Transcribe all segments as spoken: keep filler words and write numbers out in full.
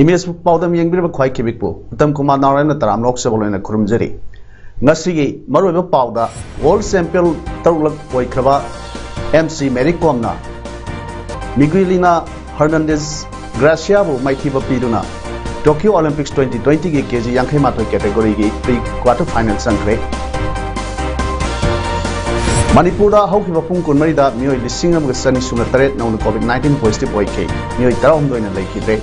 Image ꯄꯥꯎꯗꯝ ꯌꯦꯡꯕꯤꯔꯤꯕ ꯈ꯭ꯋꯥꯏ ꯈꯤꯕꯤꯛꯄꯨ ꯎꯠꯇꯝ ꯀꯨꯃꯥꯔ ꯅꯥꯔꯥꯌꯟꯅ ꯇꯔꯥꯝ ꯂꯣꯛꯆꯕ ꯂꯣꯏꯅ ꯈꯨꯔꯨꯝꯖꯔꯤ꯫ ꯉꯁꯤꯒꯤ ꯃꯔꯨꯑꯣꯏꯕ ꯄꯥꯎꯗ, ꯋꯥꯔꯜ ꯆꯦꯝꯄꯤꯌꯟ ꯇꯔꯨꯛꯂꯛ ꯑꯣꯏꯈ꯭ꯔꯕ ꯑꯦꯝ ꯁꯤ ꯃꯦꯔꯤ ꯀꯣꯝꯅ ꯃꯤꯒꯨꯏꯂꯤꯅꯥ ꯍꯔꯅꯥꯟꯗꯦꯖ ꯒ꯭ꯔꯥꯁꯤꯌꯥꯕꯨ ꯃꯥꯏꯊꯤꯕ ꯄꯤꯗꯨꯅ ꯇꯣꯀꯤꯌꯣ ꯑꯣꯂꯤꯝꯄꯤꯛꯁ twenty twenty ꯒꯤ ꯀꯦ ꯖꯤ ꯌꯥꯡꯈꯩ ꯃꯥꯊꯣꯏ ꯀꯦꯇꯦꯒꯣꯔꯤꯒꯤ ꯄ꯭ꯔꯤ ꯀ꯭ꯋꯥꯇꯔ ꯐꯥꯏꯅꯦꯜ ꯆꯪꯈ꯭ꯔꯦ꯫ ꯃꯅꯤꯄꯨꯔꯗ ꯍꯧꯈꯤꯕ ꯄꯨꯡ ꯀꯨꯟꯃꯔꯤꯗ ꯃꯤꯑꯣꯏ ꯂꯤꯁꯤꯡ ꯑꯃꯒ ꯆꯅꯤ ꯁꯨꯞꯅ ꯇꯔꯦꯠ ꯅꯧꯅ ꯀꯣꯚꯤꯗ ꯅꯥꯏꯟꯇꯤꯟ ꯄꯣꯖꯤꯇꯤꯚ ꯑꯣꯏꯈꯤ꯫ ꯃꯤꯑꯣꯏ ꯇꯔꯥꯍꯨꯝꯗꯣꯏꯅ ꯂꯩꯈꯤꯗ꯭ꯔꯦ꯫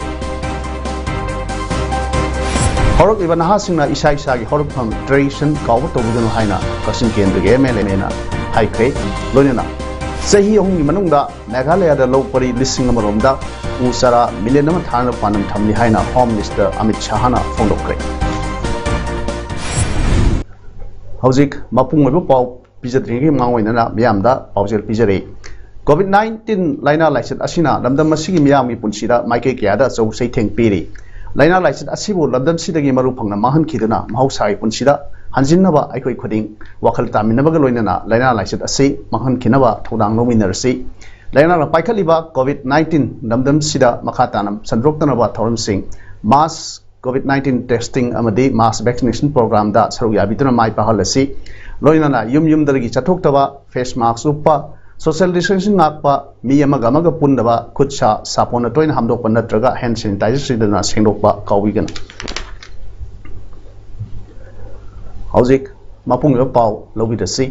ꯍꯧꯔꯛꯂꯤꯕ ꯅꯍꯥꯁꯤꯡꯅ ꯏꯁꯥ ꯏꯁꯥꯒꯤ ꯍꯧꯔꯛꯐꯝ ꯇ꯭ꯔꯦꯗꯤꯁꯟ ꯀꯥꯎꯕ ꯇꯧꯕꯤꯒꯅꯨ ꯍꯥꯏꯅ ꯀꯛꯆꯤꯡ ꯀꯦꯟꯗ꯭ꯔꯒꯤ ꯑꯦꯝ ꯑꯦꯜ ꯑꯦꯅ ꯍꯥꯏꯈ꯭ꯔꯦ꯫ ꯂꯣꯏꯅꯅ ꯆꯍꯤ ꯑꯍꯨꯝꯒꯤ ꯃꯅꯨꯡꯗ ꯃꯦꯘꯥꯂꯌꯥꯗ ꯂꯧ ꯄꯔꯤ ꯂꯤꯁꯤꯡ ꯑꯃꯔꯣꯝꯗ ꯎ ꯆꯥꯔꯥ ꯃꯤꯂꯤꯌꯟ ꯑꯃ ꯊꯥꯅꯕ ꯄꯥꯟꯗꯝ ꯊꯝꯂꯤ ꯍꯥꯏꯅ ꯍꯣꯝ ꯃꯤꯅꯤꯁꯇꯔ ꯑꯃꯤꯠ ꯁꯥꯍꯅ ꯐꯣꯡꯗꯣꯛꯈ꯭ꯔꯦ꯫ ꯍꯧꯖꯤꯛ ꯃꯄꯨꯡ ꯑꯣꯏꯕ ꯄꯥꯎ ꯄꯤꯖꯗ꯭ꯔꯤꯉꯩꯒꯤ ꯃꯃꯥꯡ ꯑꯣꯏꯅ ꯃꯤꯌꯥꯝꯗ ꯄꯥꯎꯖꯦꯜ ꯄꯤꯖꯔꯤ꯫ ꯀꯣꯚꯤꯗ ꯅꯥꯏꯟꯇꯤꯟ ꯂꯥꯏꯅꯥ ꯂꯥꯏꯆꯠ ꯑꯁꯤꯅ ꯂꯝꯗꯝ ꯑꯁꯤꯒꯤ ꯃꯤꯌꯥꯝꯒꯤ ꯄꯨꯟꯁꯤꯗ ꯃꯥꯏꯀꯩ ꯀꯌꯥꯗ ꯑꯆꯧꯕ ꯆꯩꯊꯦꯡ ꯄꯤꯔꯤ꯫ ꯂꯥꯏꯅꯥ ꯂꯥꯏꯆꯠ ꯑꯁꯤꯕꯨ ꯂꯝꯗꯝꯁꯤꯗꯒꯤ ꯃꯔꯨ ꯐꯪꯅ ꯃꯥꯡꯍꯟꯈꯤꯗꯨꯅ ꯃꯍꯧꯁꯥꯒꯤ ꯄꯨꯟꯁꯤꯗ ꯍꯟꯖꯤꯟꯅꯕ ꯑꯩꯈꯣꯏ ꯈꯨꯗꯤꯡ ꯋꯥꯈꯜ ꯇꯥꯃꯤꯟꯅꯕꯒ ꯂꯣꯏꯅꯅ ꯂꯥꯏꯅꯥ ꯂꯥꯏꯆꯠ ꯑꯁꯤ ꯃꯥꯡꯍꯟꯈꯤꯅꯕ ꯊꯧꯗꯥꯡ ꯂꯧꯃꯤꯟꯅꯔꯁꯤ꯫ ꯂꯥꯏꯅꯥꯅ ꯄꯥꯏꯈꯠꯂꯤꯕ ꯀꯣꯚꯤꯗ ꯅꯥꯏꯟꯇꯤꯟ ꯂꯝꯗꯝꯁꯤꯗ ꯃꯈꯥ ꯇꯥꯅ ꯁꯟꯗꯣꯛꯇꯅꯕ ꯊꯧꯔꯝꯁꯤꯡ, ꯃꯥꯁ ꯀꯣꯚꯤꯗ ꯅꯥꯏꯟꯇꯤꯟ ꯇꯦꯁꯇꯤꯡ ꯑꯃꯗꯤ ꯃꯥꯁ ꯚꯦꯛꯁꯤꯅꯦꯁꯟ ꯄ꯭ꯔꯣꯒ꯭ꯔꯥꯝꯗ ꯁꯔꯨꯛ ꯌꯥꯕꯤꯗꯨꯅ ꯃꯥꯏ ꯄꯥꯛꯍꯜꯂꯁꯤ꯫ ꯂꯣꯏꯅꯅ ꯌꯨꯝ ꯌꯨꯝꯗꯒꯤ ꯆꯠꯊꯣꯛꯇꯕ, ꯐꯦꯁ ꯃꯥꯁꯛ ꯎꯞꯄ, ꯁꯣꯁꯤꯌꯦꯜ ꯗꯤꯁꯇꯦꯟꯁꯤꯡ ꯉꯥꯛꯄ, ꯃꯤ ꯑꯃꯒ ꯑꯃꯒ ꯄꯨꯟꯗꯕ, ꯈꯨꯠ ꯁꯥ ꯁꯥꯄꯣꯟꯅ ꯇꯣꯏꯅ ꯍꯥꯝꯗꯣꯛꯄ ꯅꯠꯇ꯭ꯔꯒ ꯍꯦꯟ ꯁꯦꯅꯤꯇꯥꯏꯖꯔ ꯁꯤꯖꯤꯟꯅꯗꯨꯅ ꯁꯦꯡꯗꯣꯛꯄ ꯀꯥꯎꯕꯤꯒꯅꯨ꯫ ꯍꯧꯖꯤꯛ ꯃꯄꯨꯡ ꯑꯣꯏꯕ ꯄꯥꯎ ꯂꯧꯕꯤꯔꯁꯤ꯫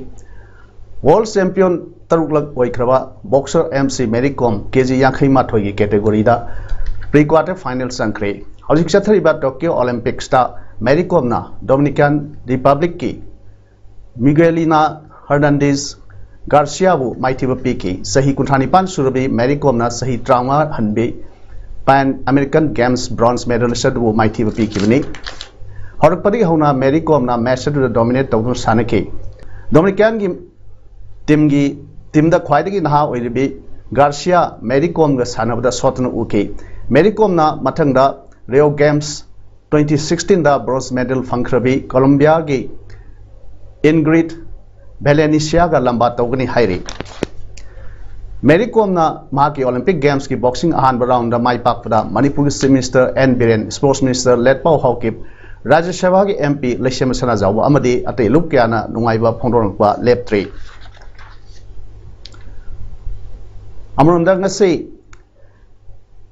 ꯋꯥꯔꯜ ꯆꯦꯝꯄꯤꯌꯟ ꯇꯔꯨꯛꯂꯛ ꯑꯣꯏꯈ꯭ꯔꯕ boxer M C Mary Kom K G Yangkhei ꯃꯥꯊꯣꯏꯒꯤ ꯀꯦꯇꯦꯒꯣꯔꯤꯗ ꯄ꯭ꯔꯤ ꯀ꯭ꯋꯥꯇꯔ ꯐꯥꯏꯅꯦꯜ ꯆꯪꯈ꯭ꯔꯦ꯫ ꯍꯧꯖꯤꯛ ꯆꯠꯊꯔꯤꯕ ꯇꯣꯀꯤꯌꯣ ꯑꯣꯂꯤꯝꯄꯤꯛꯁꯇ ꯃꯦꯔꯤ ꯀꯣꯝꯅ ꯗꯣꯃꯤꯅꯤꯀꯥꯟ ꯔꯤꯄꯕ꯭ꯂꯤꯛꯀꯤ ꯃꯤꯒꯦꯂꯤꯅꯥ ꯍꯔꯅꯥꯟꯗꯦꯖ ꯒꯥꯔꯁꯤꯌꯥꯕꯨ ꯃꯥꯏꯊꯤꯕ ꯄꯤꯈꯤ꯫ ꯆꯍꯤ ꯀꯨꯟꯊ꯭ꯔꯥ ꯅꯤꯄꯥꯟ ꯁꯨꯔꯕꯤ ꯃꯦꯔꯤ ꯀꯣꯝꯅ ꯆꯍꯤ ꯇꯔꯥꯃꯉꯥ ꯍꯟꯕꯤ Pan American Games bronze medalist ꯑꯗꯨꯕꯨ ꯃꯥꯏꯊꯤꯕ ꯄꯤꯈꯤꯕꯅꯤ꯫ ꯍꯧꯔꯛꯄꯗꯒꯤ ꯍꯧꯅ ꯃꯦꯔꯤ ꯀꯣꯝꯅ ꯃꯦꯠꯆ ꯑꯗꯨꯗ ꯗꯣꯃꯤꯅꯦꯠ ꯇꯧꯗꯨꯅ ꯁꯥꯟꯅꯈꯤ꯫ ꯗꯣꯃꯤꯅꯤꯀꯥꯟꯒꯤ ꯇꯤꯝꯒꯤ ꯇꯤꯝꯗ ꯈ꯭ꯋꯥꯏꯗꯒꯤ ꯅꯍꯥ ꯑꯣꯏꯔꯤꯕꯤ ꯒꯥꯔꯁꯤꯌꯥ ꯃꯦꯔꯤ ꯀꯣꯝꯒ ꯁꯥꯟꯅꯕꯗ ꯁꯣꯠꯇꯨꯅ ꯎꯈꯤ꯫ ꯃꯦꯔꯤ ꯀꯣꯝꯅ ꯃꯊꯪꯗ ꯔꯤꯑꯣ ꯒꯦꯝꯁ twenty sixteen ꯗ bronze medal ꯐꯪꯈ꯭ꯔꯕꯤ ꯀꯣꯂꯣꯝꯕꯤꯌꯥꯒꯤ ꯏꯟꯒ꯭ꯔꯤꯠ ꯚꯦꯂꯦꯅꯤꯁꯤꯌꯥꯒ ꯂꯝꯕꯥ ꯇꯧꯒꯅꯤ ꯍꯥꯏꯔꯤ꯫ ꯃꯦꯔꯤ ꯀꯣꯝꯅ ꯃꯍꯥꯛꯀꯤ ꯑꯣꯂꯤꯝꯄꯤꯛ ꯒꯦꯝꯁꯀꯤ ꯕꯣꯛꯁꯤꯡ ꯑꯍꯥꯟꯕ ꯔꯥꯎꯟꯗ ꯃꯥꯏ ꯄꯥꯛꯄꯗ ꯃꯅꯤꯄꯨꯔꯒꯤ chief minister N Biren, sports minister Letpao Haokip, ꯔꯥꯖ꯭ꯌ ꯁꯚꯥꯒꯤ ꯑꯦꯝ ꯄꯤ ꯂꯩꯁꯦꯝꯕ ꯁꯅꯥꯖꯥꯎꯕ ꯑꯃꯗꯤ ꯑꯇꯩ ꯂꯨꯞ ꯀꯌꯥꯅ ꯅꯨꯡꯉꯥꯏꯕ ꯐꯣꯡꯗꯣꯔꯛꯄ ꯂꯦꯞꯇ꯭ꯔꯤ꯫ ꯑꯃꯔꯣꯝꯗ ꯉꯁꯤ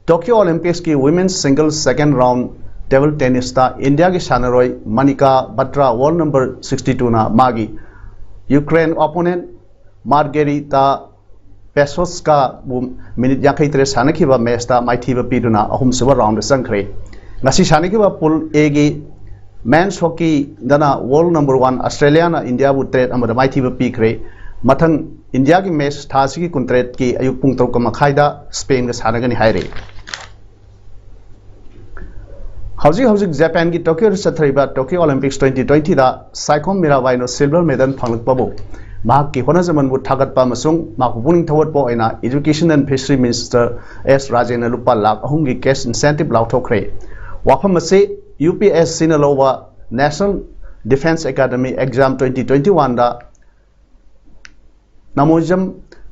ꯇꯣꯀꯤꯌꯣ ꯑꯣꯂꯤꯝꯄꯤꯛꯁꯀꯤ ꯋꯤꯃꯦꯟꯁ ꯁꯤꯡꯒꯜꯁ ꯁꯦꯀꯦꯟ ꯔꯥꯎꯟ ꯇꯦꯕꯜ ꯇꯦꯅꯤꯁꯇ ꯏꯟꯗꯤꯌꯥꯒꯤ ꯁꯥꯟꯅꯔꯣꯏ ꯃꯅꯤꯀꯥ ꯕꯇ꯭ꯔꯥ, ꯋꯥꯔꯜ ꯅꯝꯕꯔ ꯁꯤꯛꯁꯇꯤ ꯇꯨꯅ ꯃꯥꯒꯤ ꯌꯨꯀ꯭ꯔꯦꯟ ꯑꯣꯄꯣꯅꯦꯟ ꯃꯥꯔꯒꯦꯔꯤꯇꯥ ꯄꯦꯁꯣꯁꯀꯥꯕꯨ ꯃꯤꯅꯤꯠ ꯌꯥꯡꯈꯩ ꯇꯔꯦꯠ ꯁꯥꯟꯅꯈꯤꯕ ꯃꯦꯆꯇ ꯃꯥꯏꯊꯤꯕ ꯄꯤꯗꯨꯅ ꯑꯍꯨꯝꯁꯨꯕ ꯔꯥꯎꯟꯗ ꯆꯪꯈ꯭ꯔꯦ꯫ ꯉꯁꯤ ꯁꯥꯟꯅꯈꯤꯕ ꯄꯨꯜ ꯑꯦꯒꯤ ꯃꯦꯟꯁ ꯍꯣꯀꯤꯗꯅ ꯋꯥꯔꯜ ꯅꯝꯕꯔ ꯋꯥꯟ ꯑꯁꯇ꯭ꯔꯦꯂꯤꯌꯥꯅ ꯏꯟꯗꯤꯌꯥꯕꯨ ꯇꯔꯦꯠ ꯑꯃꯗ ꯃꯥꯏꯊꯤꯕ ꯄꯤꯈ꯭ꯔꯦ꯫ ꯃꯊꯪ ꯏꯟꯗꯤꯌꯥꯒꯤ ꯃꯦꯆ ꯊꯥ ꯑꯁꯤꯒꯤ ꯀꯨꯟꯇꯔꯦꯠꯀꯤ ꯑꯌꯨꯛ ꯄꯨꯡ ꯇꯔꯨꯛ ꯃꯈꯥꯏꯗ ꯁ꯭ꯄꯦꯟꯒ ꯁꯥꯟꯅꯒꯅꯤ ꯍꯥꯏꯔꯤ꯫ ꯍꯧꯖꯤꯛ ꯍꯧꯖꯤꯛ ꯖꯄꯥꯟꯒꯤ ꯇꯣꯀꯤꯌꯣꯗ ꯆꯠꯊꯔꯤꯕ ꯇꯣꯀꯤꯌꯣ ꯑꯣꯂꯤꯝꯄꯤꯛꯁ twenty twenty ꯗ ꯁꯥꯏꯈꯣꯝ ꯃꯤꯔꯥꯕꯥꯏꯅ ꯁꯤꯜꯚꯔ ꯃꯦꯗꯜ ꯐꯪꯂꯛꯄꯕꯨ ꯃꯍꯥꯛꯀꯤ ꯍꯣꯠꯅꯖꯃꯟꯕꯨ ꯊꯥꯒꯠꯄ ꯑꯃꯁꯨꯡ ꯃꯍꯥꯛꯄꯨ ꯄꯨꯛꯅꯤꯡ ꯊꯧꯒꯠꯄ ꯑꯣꯏꯅ ꯏꯖꯨꯀꯦꯁꯟ ꯑꯦꯟ ꯐꯤꯁꯔꯤ ꯃꯤꯅꯤꯁꯇꯔ ꯑꯦꯁ ꯔꯥꯖꯦꯟꯅ ꯂꯨꯄꯥ ꯂꯥꯈ ꯑꯍꯨꯝꯒꯤ ꯀꯦꯁ ꯏꯟꯁꯦꯟꯇꯤꯞ ꯂꯥꯎꯊꯣꯛꯈ꯭ꯔꯦ꯫ ꯋꯥꯐꯝ ꯑꯁꯤ ꯌꯨ ꯄꯤ ꯑꯦꯁ ꯁꯤꯅ ꯂꯧꯕ national defence academy exam twenty twenty one ꯗ ꯅꯃꯣꯏꯖꯝ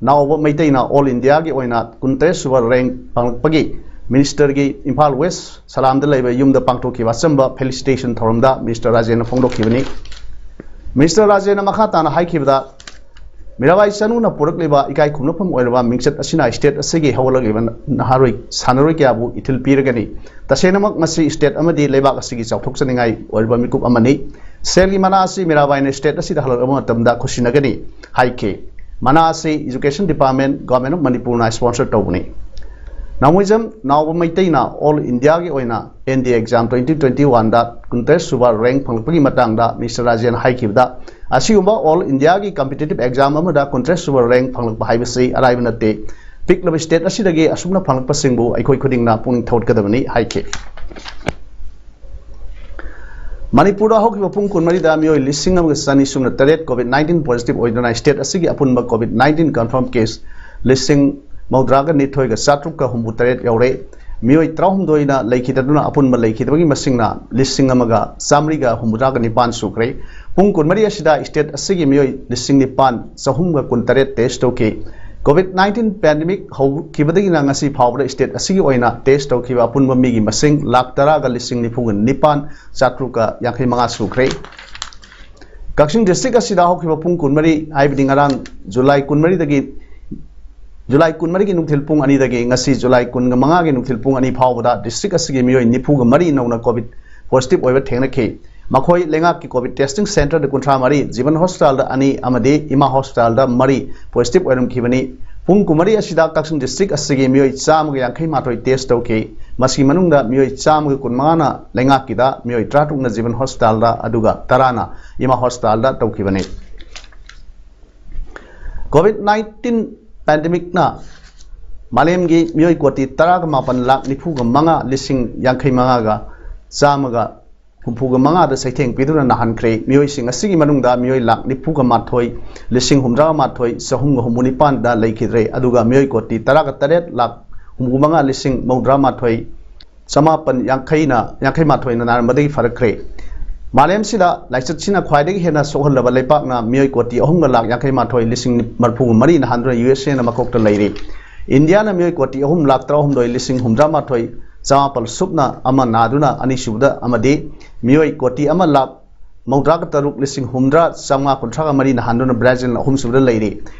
ꯅꯥꯎꯕ ꯃꯩꯇꯩꯅ ꯑꯣꯜ ꯏꯟꯗꯤꯌꯥꯒꯤ ꯑꯣꯏꯅ ꯀꯨꯟꯇꯔꯦꯠ ꯁꯨꯕ ꯔꯦꯡꯛ ꯐꯪꯂꯛꯄꯒꯤ ꯃꯤꯅꯤꯁꯇꯔꯒꯤ ꯏꯝꯐꯥꯜ ꯋꯦꯁ ꯁꯂꯥꯝꯗ ꯂꯩꯕ ꯌꯨꯝꯗ ꯄꯥꯡꯊꯣꯛꯈꯤꯕ ꯑꯆꯝꯕ ꯐꯦꯂꯤꯁꯤꯇꯦꯁꯟ ꯊꯧꯔꯝꯗ ꯃꯤꯅꯤꯁꯇꯔ ꯔꯥꯖꯦꯟꯅ ꯐꯣꯡꯗꯣꯛꯈꯤꯕꯅꯤ꯫ ꯃꯤꯅꯤꯁꯇꯔ ꯔꯥꯖꯦꯟꯅ ꯃꯈꯥ ꯇꯥꯅ ꯍꯥꯏꯈꯤꯕꯗ, ꯃꯤꯔꯥꯕꯥꯏ ꯆꯅꯨꯅ ꯄꯨꯔꯛꯂꯤꯕ ꯏꯀꯥꯏ ꯈꯨꯝꯅꯐꯝ ꯑꯣꯏꯔꯕ ꯃꯤꯡꯆꯠ ꯑꯁꯤꯅ ꯁ꯭ꯇꯦꯠ ꯑꯁꯤꯒꯤ ꯍꯧꯒꯠꯂꯛꯂꯤꯕ ꯅꯍꯥꯔꯣꯏ ꯁꯥꯟꯅꯔꯣꯏ ꯀꯌꯥꯕꯨ ꯏꯊꯤꯜ ꯄꯤꯔꯒꯅꯤ꯫ ꯇꯁꯦꯡꯅꯃꯛ ꯃꯁꯤ ꯁ꯭ꯇꯦꯠ ꯑꯃꯗꯤ ꯂꯩꯕꯥꯛ ꯑꯁꯤꯒꯤ ꯆꯥꯎꯊꯣꯛꯆꯅꯤꯡꯉꯥꯏ ꯑꯣꯏꯔꯕ ꯃꯤꯀꯨꯞ ꯑꯃꯅꯤ꯫ ꯁꯦꯜꯒꯤ ꯃꯅꯥ ꯑꯁꯤ ꯃꯤꯔꯥꯕꯥꯏꯅ ꯁ꯭ꯇꯦꯠ ꯑꯁꯤꯗ ꯍꯜꯂꯛꯂꯕ ꯃꯇꯝꯗ ꯈꯨꯠꯁꯤꯟꯅꯒꯅꯤ ꯍꯥꯏꯈꯤ꯫ ꯃꯅꯥ ꯑꯁꯤ ꯏꯖꯨꯀꯦꯁꯟ ꯗꯤꯄꯥꯔꯠꯃꯦꯟ, ꯒꯣꯔꯃꯦꯟ ꯑꯣꯐ ꯃꯅꯤꯄꯨꯔꯅ ꯁ꯭ꯄꯣꯟꯁꯔ ꯇꯧꯕꯅꯤ꯫ ꯅꯃꯣꯏꯖꯝ ꯅꯥꯎꯕ ꯃꯩꯇꯩꯅ ꯑꯣꯜ ꯏꯟꯗꯤꯌꯥꯒꯤ ꯑꯣꯏꯅ ꯑꯦꯟ ꯗꯤ ꯑꯦ ꯑꯦꯛꯖꯥꯝ twenty twenty one ꯗ ꯀꯨꯟꯇꯔꯦꯠ ꯁꯨꯕ ꯔꯦꯡꯛ ꯐꯪꯂꯛꯄꯒꯤ ꯃꯇꯥꯡꯗ ꯃꯤꯁꯇꯔ ꯔꯥꯖꯦꯟ ꯍꯥꯏꯈꯤꯕꯗ, ꯑꯁꯤꯒꯨꯝꯕ ꯑꯣꯜ ꯏꯟꯗꯤꯌꯥꯒꯤ ꯀꯝꯄꯤꯇꯤꯇꯤꯚ ꯑꯦꯛꯖꯥꯝ ꯑꯃꯗ ꯀꯨꯟꯇꯔꯦꯠ ꯁꯨꯕ ꯔꯦꯡꯛ ꯐꯪꯂꯛꯄ ꯍꯥꯏꯕꯁꯤ ꯑꯔꯥꯏꯕ ꯅꯠꯇꯦ꯫ ꯄꯤꯛꯂꯕ state ꯑꯁꯤꯗꯒꯤ ꯑꯁꯨꯝꯅ ꯐꯪꯂꯛꯄꯁꯤꯡꯕꯨ ꯑꯩꯈꯣꯏ ꯈꯨꯗꯤꯡꯅ ꯄꯨꯛꯅꯤꯡ ꯊꯧꯒꯠꯀꯗꯕꯅꯤ ꯍꯥꯏꯈꯤ꯫ ꯃꯅꯤꯄꯨꯔꯗ ꯍꯧꯈꯤꯕ ꯄꯨꯡ ꯀꯨꯟꯃꯔꯤꯗ ꯃꯤꯑꯣꯏ ꯂꯤꯁꯤꯡ ꯑꯃꯒ ꯆꯅꯤ ꯁꯨꯞꯅ ꯇꯔꯦꯠ COVID nineteen positive ꯑꯣꯏꯗꯨꯅ state ꯑꯁꯤꯒꯤ ꯑꯄꯨꯟꯕ COVID nineteen confirm case ꯂꯤꯁꯤꯡ ꯃꯧꯗ꯭ꯔꯥꯒ ꯅꯤꯊꯣꯏꯒ ꯆꯥꯇ꯭ꯔꯨꯛꯀ ꯍꯨꯝꯐꯨ ꯇꯔꯦꯠ ꯌꯧꯔꯦ꯫ ꯃꯤꯑꯣꯏ ꯇꯔꯥꯍꯨꯝꯗꯣꯏꯅ ꯂꯩꯈꯤꯗꯗꯨꯅ ꯑꯄꯨꯟꯕ ꯂꯩꯈꯤꯗꯕꯒꯤ ꯃꯁꯤꯡꯅ ꯂꯤꯁꯤꯡ ꯑꯃꯒ ꯆꯥꯃꯔꯤꯒ ꯍꯨꯝꯐꯨꯇꯔꯥꯒ ꯅꯤꯄꯥꯟ ꯁꯨꯈ꯭ꯔꯦ꯫ ꯄꯨꯡ ꯀꯨꯟꯃꯔꯤ ꯑꯁꯤꯗ state ꯑꯁꯤꯒꯤ ꯃꯤꯑꯣꯏ ꯂꯤꯁꯤꯡ ꯅꯤꯄꯥꯟ ꯆꯍꯨꯝꯒ ꯀꯨꯟꯇꯔꯦꯠ test ꯇꯧꯈꯤ꯫ COVID nineteen pandemic ꯍꯧꯈꯤꯕꯗꯒꯤꯅ ꯉꯁꯤ ꯐꯥꯎꯕꯗ state ꯑꯁꯤꯒꯤ ꯑꯣꯏꯅ test ꯇꯧꯈꯤꯕ ꯑꯄꯨꯟꯕ ꯃꯤꯒꯤ ꯃꯁꯤꯡ ꯂꯥꯈ ꯇꯔꯥꯒ ꯂꯤꯁꯤꯡ ꯅꯤꯐꯨꯒ ꯅꯤꯄꯥꯟ ꯆꯥꯇ꯭ꯔꯨꯛꯀ ꯌꯥꯡꯈꯩ ꯃꯉꯥ ꯁꯨꯈ꯭ꯔꯦ꯫ ꯀꯛꯆꯤꯡ district ꯑꯁꯤꯗ ꯍꯧꯈꯤꯕ ꯄꯨꯡ ꯀꯨꯟꯃꯔꯤ, ꯍꯥꯏꯕꯗꯤ ꯉꯔꯥꯡ ꯖꯨꯂꯥꯏ ꯀꯨꯟꯃꯔꯤꯗꯒꯤ, ꯖꯨꯂꯥꯏ ꯀꯨꯟꯃꯔꯤꯒꯤ ꯅꯨꯡꯊꯤꯜ ꯄꯨꯡ ꯑꯅꯤꯗꯒꯤ ꯉꯁꯤ ꯖꯨꯂꯥꯏ ꯀꯨꯟꯃꯉꯥꯒꯤ ꯅꯨꯡꯊꯤꯜ ꯄꯨꯡ ꯑꯅꯤ ꯐꯥꯎꯕꯗ district ꯑꯁꯤꯒꯤ ꯃꯤꯑꯣꯏ ꯅꯤꯐꯨꯒ ꯃꯔꯤ ꯅꯧꯅ COVID positive ꯑꯣꯏꯕ ꯊꯦꯡꯅꯈꯤ꯫ ꯃꯈꯣꯏ ꯂꯩꯉꯥꯛꯀꯤ COVID testing centreꯗ ꯀꯨꯟꯊ꯭ꯔꯥ ꯃꯔꯤ, ꯖꯤꯕꯟ hospitalꯗ ꯑꯅꯤ ꯑꯃꯗꯤ ꯏꯃꯥ hospitalꯗ ꯃꯔꯤ positive ꯑꯣꯏꯔꯝꯈꯤꯕꯅꯤ꯫ ꯄꯨꯡ ꯀꯨꯟꯃꯔꯤ ꯑꯁꯤꯗ ꯀꯛꯆꯤꯡ district ꯑꯁꯤꯒꯤ ꯃꯤꯑꯣꯏ ꯆꯥꯝꯃꯒ ꯌꯥꯡꯈꯩ ꯃꯥꯊꯣꯏ test ꯇꯧꯈꯤ꯫ ꯃꯁꯤꯒꯤ ꯃꯅꯨꯡꯗ ꯃꯤꯑꯣꯏ ꯆꯥꯝꯃꯒ ꯀꯨꯟꯃꯉꯥꯅ ꯂꯩꯉꯥꯛꯀꯤꯗ, ꯃꯤꯑꯣꯏ ꯇꯔꯥꯇꯔꯨꯛꯅ ꯖꯤꯕꯟ hospitalꯗ, ꯑꯗꯨꯒ ꯇꯔꯥꯅ ꯏꯃꯥ hospitalꯗ ꯇꯧꯈꯤꯕꯅꯤ꯫ COVID nineteen pandemicꯅ ꯃꯥꯂꯦꯝꯒꯤ ꯃꯤꯑꯣꯏ ꯀꯣꯇꯤ ꯇꯔꯥꯒ ꯃꯥꯄꯟ ꯂꯥꯈ ꯅꯤꯐꯨꯒ ꯃꯉꯥ ꯂꯤꯁꯤꯡ ꯌꯥꯡꯈꯩ ꯃꯉꯥꯒ ꯆꯥꯝꯃꯒ ꯍꯨꯝꯐꯨꯒ ꯃꯉꯥꯗ ꯆꯩꯊꯦꯡ ꯄꯤꯗꯨꯅ ꯅꯥꯍꯟꯈ꯭ꯔꯦ꯫ ꯃꯤꯑꯣꯏꯁꯤꯡ ꯑꯁꯤꯒꯤ ꯃꯅꯨꯡꯗ ꯃꯤꯑꯣꯏ ꯂꯥꯈ ꯅꯤꯐꯨꯒ ꯃꯥꯊꯣꯏ ꯂꯤꯁꯤꯡ ꯍꯨꯝꯗ꯭ꯔꯥ ꯃꯥꯊꯣꯏ ꯆꯍꯨꯝꯒ ꯍꯨꯝꯐꯨ ꯅꯤꯄꯥꯟꯗ ꯂꯩꯈꯤꯗ꯭ꯔꯦ, ꯑꯗꯨꯒ ꯃꯤꯑꯣꯏ ꯀꯣꯇꯤ ꯇꯔꯥꯒ ꯇꯔꯦꯠ ꯂꯥꯈ ꯍꯨꯝꯐꯨ ꯃꯉꯥ ꯂꯤꯁꯤꯡ ꯃꯧꯗ꯭ꯔꯥ ꯃꯥꯊꯣꯏ ꯆꯃꯥꯄꯟ ꯌꯥꯡꯈꯩꯅ, ꯌꯥꯡꯈꯩ ꯃꯥꯊꯣꯏꯅ ꯅꯥꯔꯝꯕꯗꯒꯤ ꯐꯔꯛꯈ꯭ꯔꯦ꯫ ꯃꯥꯂꯦꯝꯁꯤꯗ ꯂꯥꯏꯆꯠꯁꯤꯅ ꯈ꯭ꯋꯥꯏꯗꯒꯤ ꯍꯦꯟꯅ ꯁꯣꯛꯍꯜꯂꯕ ꯂꯩꯄꯥꯛꯅ ꯃꯤꯑꯣꯏ ꯀꯣꯇꯤ ꯑꯍꯨꯝꯒ ꯂꯥꯈ ꯌꯥꯡꯈꯩ ꯃꯥꯊꯣꯏ ꯂꯤꯁꯤꯡ ꯃꯔꯤꯐꯨꯒ ꯃꯔꯤꯅ ꯍꯥꯟꯗꯨꯅ USAꯅ ꯃꯀꯣꯛꯇ ꯂꯩꯔꯤ꯫ ꯏꯟꯗꯤꯌꯥꯅ ꯃꯤꯑꯣꯏ ꯀꯣꯇꯤ ꯑꯍꯨꯝ ꯂꯥꯈ ꯇꯔꯥꯍꯨꯝꯗꯣꯏ ꯂꯤꯁꯤꯡ ꯍꯨꯝꯗ꯭ꯔꯥ ꯃꯥꯊꯣꯏ ꯆꯃꯥꯄꯜ ꯁꯨꯞꯅ ꯑꯃ ꯅꯥꯗꯨꯅ ꯑꯅꯤꯁꯨꯕꯗ ꯑꯃꯗꯤ ꯃꯤꯑꯣꯏ ꯀꯣꯇꯤ ꯑꯃ ꯂꯥꯈ ꯃꯧꯗ꯭ꯔꯥꯒ ꯇꯔꯨꯛ ꯂꯤꯁꯤꯡ ꯍꯨꯝꯗ꯭ꯔꯥ ꯆꯥꯝꯃꯉꯥ ꯀꯨꯟꯊ꯭ꯔꯥꯒ ꯃꯔꯤꯅ ꯍꯥꯟꯗꯨꯅ ꯕ꯭ꯔꯥꯖꯤꯜꯅ ꯑꯍꯨꯝꯁꯨꯕꯗ ꯂꯩꯔꯤ꯫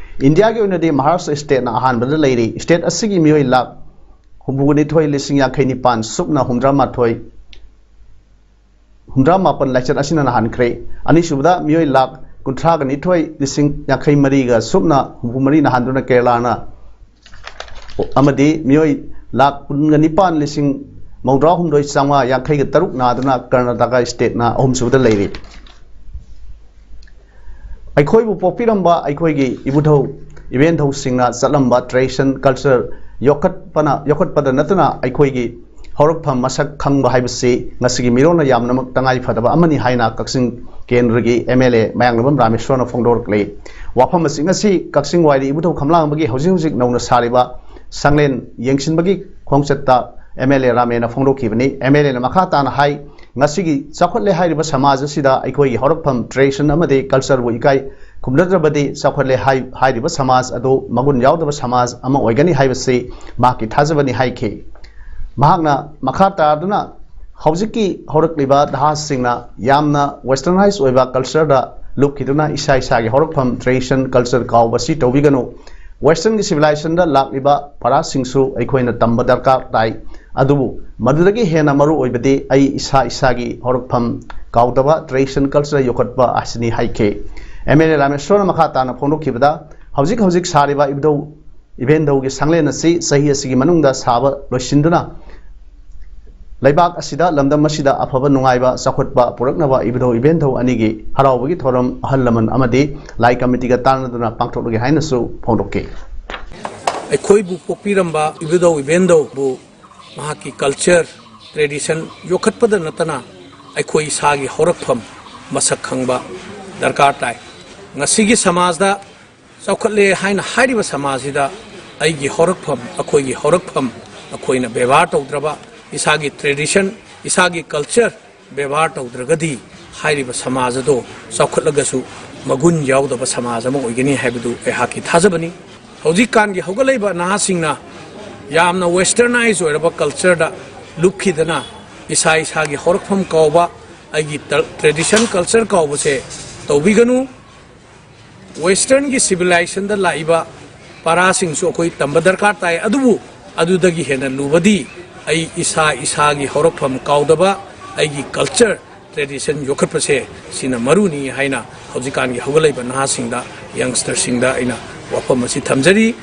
ꯏꯟꯗꯤꯌꯥꯒꯤ ꯑꯣꯏꯅꯗꯤ ꯃꯍꯥꯔꯥꯁꯇ꯭ꯔ stateꯅ ꯑꯍꯥꯟꯕꯗ ꯂꯩꯔꯤ꯫ State ꯑꯁꯤꯒꯤ ꯃꯤꯑꯣꯏ ꯂꯥꯈ ꯍꯨꯝꯐꯨꯅꯤꯊꯣꯏ ꯂꯤꯁꯤꯡ ꯌꯥꯡꯈꯩ ꯅꯤꯄꯥꯟ ꯁꯨꯞꯅ ꯍꯨꯝꯗ꯭ꯔꯥ ꯃꯥꯊꯣꯏ, ꯍꯨꯝꯗ꯭ꯔꯥ ꯃꯥꯄꯟ ꯂꯥꯏꯆꯠ ꯑꯁꯤꯅ ꯅꯥꯍꯟꯈ꯭ꯔꯦ꯫ ꯑꯅꯤꯁꯨꯕꯗ ꯃꯤꯑꯣꯏ ꯂꯥꯈ ꯀꯨꯟꯊ꯭ꯔꯥꯒ ꯅꯤꯊꯣꯏ ꯂꯤꯁꯤꯡ ꯌꯥꯡꯈꯩ ꯃꯔꯤꯒ ꯁꯨꯞꯅ ꯍꯨꯝꯐꯨ ꯃꯔꯤꯅ ꯍꯥꯟꯗꯨꯅ ꯀꯦꯔꯂꯥꯅ, ꯑꯃꯗꯤ ꯃꯤꯑꯣꯏ ꯂꯥꯈ ꯀꯨꯟꯒ ꯅꯤꯄꯥꯟ ꯂꯤꯁꯤꯡ ꯃꯧꯗ꯭ꯔꯥ ꯍꯨꯝꯗꯣꯏ ꯆꯥꯝꯃꯉꯥ ꯌꯥꯡꯈꯩꯒ ꯇꯔꯨꯛ ꯅꯥꯗꯨꯅ ꯀꯔꯅꯥꯇꯀꯥ stateꯅ ꯑꯍꯨꯝꯁꯨꯕꯗ ꯂꯩꯔꯤ꯫ ꯑꯩꯈꯣꯏꯕꯨ ꯄꯣꯛꯄꯤꯔꯝꯕ ꯑꯩꯈꯣꯏꯒꯤ ꯏꯕꯨꯙꯧ ꯏꯕꯦꯟꯙꯧꯁꯤꯡꯅ ꯆꯠꯂꯝꯕ tradition culture ꯌꯣꯛꯈꯠꯄꯅ ꯌꯣꯛꯈꯠꯄꯗ ꯅꯠꯇꯅ ꯑꯩꯈꯣꯏꯒꯤ ꯍꯧꯔꯛꯐꯝ ꯃꯁꯛ ꯈꯪꯕ ꯍꯥꯏꯕꯁꯤ ꯉꯁꯤꯒꯤ ꯃꯤꯔꯣꯟꯅ ꯌꯥꯝꯅꯃꯛ ꯇꯉꯥꯏ ꯐꯗꯕ ꯑꯃꯅꯤ ꯍꯥꯏꯅ ꯀꯛꯆꯤꯡ ꯀꯦꯟꯗ꯭ꯔꯒꯤ M L A ꯃꯌꯥꯡꯂꯝꯕꯝ ꯔꯥꯃꯦꯁ꯭ꯋꯔꯅ ꯐꯣꯡꯗꯣꯔꯛꯂꯤ꯫ ꯋꯥꯐꯝ ꯑꯁꯤ ꯉꯁꯤ ꯀꯛꯆꯤꯡ ꯋꯥꯏꯔꯤ ꯏꯕꯨꯙꯧ ꯈꯝꯂꯥꯡꯕꯒꯤ ꯍꯧꯖꯤꯛ ꯍꯧꯖꯤꯛ ꯅꯧꯅ ꯁꯥꯔꯤꯕ ꯁꯪꯂꯦꯟ ꯌꯦꯡꯁꯤꯟꯕꯒꯤ ꯈꯣꯡꯆꯠꯇ M L A ꯔꯥꯃꯦꯅ ꯐꯣꯡꯗꯣꯛꯈꯤꯕꯅꯤ꯫ M L Aꯅ ꯃꯈꯥ ꯇꯥꯅ ꯍꯥꯏ, ꯉꯁꯤꯒꯤ ꯆꯥꯎꯈꯠꯂꯦ ꯍꯥꯏꯔꯤꯕ ꯁꯃꯥꯖ ꯑꯁꯤꯗ ꯑꯩꯈꯣꯏꯒꯤ ꯍꯧꯔꯛꯐꯝ tradition ꯑꯃꯗꯤ cultureꯕꯨ ꯏꯀꯥꯏ ꯈꯨꯝꯅꯗ꯭ꯔꯕꯗꯤ ꯆꯥꯎꯈꯠꯂꯦ ꯍꯥꯏ-, ꯍꯥꯏꯔꯤꯕ ꯁꯃꯥꯖ ꯑꯗꯨ ꯃꯒꯨꯟ ꯌꯥꯎꯗꯕ ꯁꯃꯥꯖ ꯑꯃ ꯑꯣꯏꯒꯅꯤ ꯍꯥꯏꯕꯁꯤ ꯃꯍꯥꯛꯀꯤ ꯊꯥꯖꯕꯅꯤ ꯍꯥꯏꯈꯤ꯫ ꯃꯍꯥꯛꯅ ꯃꯈꯥ ꯇꯥꯗꯨꯅ ꯍꯧꯖꯤꯛꯀꯤ ꯍꯧꯔꯛꯂꯤꯕ ꯅꯍꯥꯁꯤꯡꯅ ꯌꯥꯝꯅ westernize ꯑꯣꯏꯕ cultureꯗ ꯂꯨꯞꯈꯤꯗꯨꯅ ꯏꯁꯥ ꯏꯁꯥꯒꯤ ꯍꯧꯔꯛꯐꯝ tradition culture ꯀꯥꯎꯕ ꯑꯁꯤ ꯇꯧꯕꯤꯒꯅꯨ꯫ Westernꯒꯤ civilizationꯗ ꯂꯥꯛꯂꯤꯕ ꯄꯔꯥꯁꯤꯡꯁꯨ ꯑꯩꯈꯣꯏꯅ ꯇꯝꯕ ꯗꯔꯀꯥꯔ ꯇꯥꯏ꯫ ꯑꯗꯨꯕꯨ ꯃꯗꯨꯗꯒꯤ ꯍꯦꯟꯅ ꯃꯔꯨ ꯑꯣꯏꯕꯗꯤ ꯑꯩ ꯏꯁꯥ ꯏꯁꯥꯒꯤ ꯍꯧꯔꯛꯐꯝ ꯀꯥꯎꯗꯕ tradition culture ꯌꯣꯛꯈꯠꯄ ꯑꯁꯤꯅꯤ ꯍꯥꯏꯈꯤ꯫ M L A ꯔꯥꯃꯦꯁ꯭ꯋꯔꯅ ꯃꯈꯥ ꯇꯥꯅ ꯐꯣꯡꯗꯣꯛꯈꯤꯕꯗ, ꯍꯧꯖꯤꯛ ꯍꯧꯖꯤꯛ ꯁꯥꯔꯤꯕ ꯏꯕꯨꯙꯧ ꯏꯕꯦꯟꯙꯧꯒꯤ ꯁꯪꯂꯦꯟ ꯑꯁꯤ ꯆꯍꯤ ꯑꯁꯤꯒꯤ ꯃꯅꯨꯡꯗ ꯁꯥꯕ ꯂꯣꯏꯁꯤꯟꯗꯨꯅ ꯂꯩꯕꯥꯛ ꯑꯁꯤꯗ, ꯂꯝꯗꯝ ꯑꯁꯤꯗ ꯑꯐꯕ ꯅꯨꯡꯉꯥꯏꯕ ꯆꯥꯎꯈꯠꯄ ꯄꯨꯔꯛꯅꯕ ꯏꯕꯨꯙꯧ ꯏꯕꯦꯟꯙꯧ ꯑꯅꯤꯒꯤ ꯍꯔꯥꯎꯕꯒꯤ ꯊꯧꯔꯝ ꯑꯍꯜ ꯂꯃꯟ ꯑꯃꯗꯤ ꯂꯥꯏ ꯀꯃꯤꯇꯤꯒ ꯇꯥꯟꯅꯗꯨꯅ ꯄꯥꯡꯊꯣꯛꯂꯒꯦ ꯍꯥꯏꯅꯁꯨ ꯐꯣꯡꯗꯣꯛꯈꯤ꯫ ꯑꯩꯈꯣꯏꯕꯨ ꯄꯣꯛꯄꯤꯔꯝꯕ ꯏꯕꯨꯙꯧ ꯏꯕꯦꯟꯙꯧꯕꯨ ꯃꯍꯥꯛꯀꯤ culture, tradition ꯌꯣꯛꯈꯠꯄꯗ ꯅꯠꯇꯅ ꯑꯩꯈꯣꯏ ꯏꯁꯥꯒꯤ ꯍꯧꯔꯛꯐꯝ ꯃꯁꯛ ꯈꯪꯕ ꯗꯔꯀꯥꯔ ꯇꯥꯏ꯫ ꯉꯁꯤꯒꯤ ꯁꯃꯥꯖꯗ ꯆꯥꯎꯈꯠꯂꯦ ꯍꯥꯏꯅ ꯍꯥꯏꯔꯤꯕ ꯁꯃꯥꯖꯁꯤꯗ ꯑꯩꯒꯤ ꯍꯧꯔꯛꯐꯝ, ꯑꯩꯈꯣꯏꯒꯤ ꯍꯧꯔꯛꯐꯝ ꯑꯩꯈꯣꯏꯅ ꯕꯦꯕꯥꯔ ꯇꯧꯗ꯭ꯔꯕ, ꯏꯁꯥꯒꯤ tradition, ꯏꯁꯥꯒꯤ culture ꯕꯦꯕꯥꯔ ꯇꯧꯗ꯭ꯔꯒꯗꯤ ꯍꯥꯏꯔꯤꯕ ꯁꯃꯥꯖ ꯑꯗꯣ ꯆꯥꯎꯈꯠꯂꯒꯁꯨ ꯃꯒꯨꯟ ꯌꯥꯎꯗꯕ ꯁꯃꯥꯖ ꯑꯃ ꯑꯣꯏꯒꯅꯤ ꯍꯥꯏꯕꯗꯨ ꯑꯩꯍꯥꯛꯀꯤ ꯊꯥꯖꯕꯅꯤ꯫ ꯍꯧꯖꯤꯛꯀꯥꯟꯒꯤ ꯍꯧꯒꯠꯂꯛꯏꯕ ꯅꯍꯥꯁꯤꯡꯅ ꯌꯥꯝꯅ westernize ꯑꯣꯏꯔꯕ cultureꯗ ꯂꯨꯞꯈꯤꯗꯅ ꯏꯁꯥ ꯏꯁꯥꯒꯤ ꯍꯧꯔꯛꯐꯝ ꯀꯥꯎꯕ, ꯑꯩꯒꯤ ꯇ-, tradition culture ꯀꯥꯎꯕꯁꯦ ꯇꯧꯕꯤꯒꯅꯨ꯫ Westernꯒꯤ civilizationꯗ ꯂꯥꯛꯏꯕ ꯄꯔꯥꯁꯤꯡꯁꯨ ꯑꯩꯈꯣꯏ ꯇꯝꯕ ꯗꯔꯀꯥꯔ ꯇꯥꯏ, ꯑꯗꯨꯕꯨ ꯑꯗꯨꯗꯒꯤ ꯍꯦꯟꯅ ꯂꯨꯕꯗꯤ ꯑꯩ ꯏꯁꯥ ꯏꯁꯥꯒꯤ ꯍꯧꯔꯛꯐꯝ ꯀꯥꯎꯗꯕ, ꯑꯩꯒꯤ culture, tradition ꯌꯣꯛꯈꯠꯄꯁꯦ ꯁꯤꯅ ꯃꯔꯨꯅꯤ ꯍꯥꯏꯅ ꯍꯧꯖꯤꯛꯀꯥꯟꯒꯤ ꯍꯧꯒꯠꯂꯛꯏꯕ ꯅꯍꯥꯁꯤꯡꯗ, youngsterꯁꯤꯡꯗ ꯑꯩꯅ ꯋꯥꯐꯝ ꯑꯁꯤ ꯊꯝꯖꯔꯤ꯫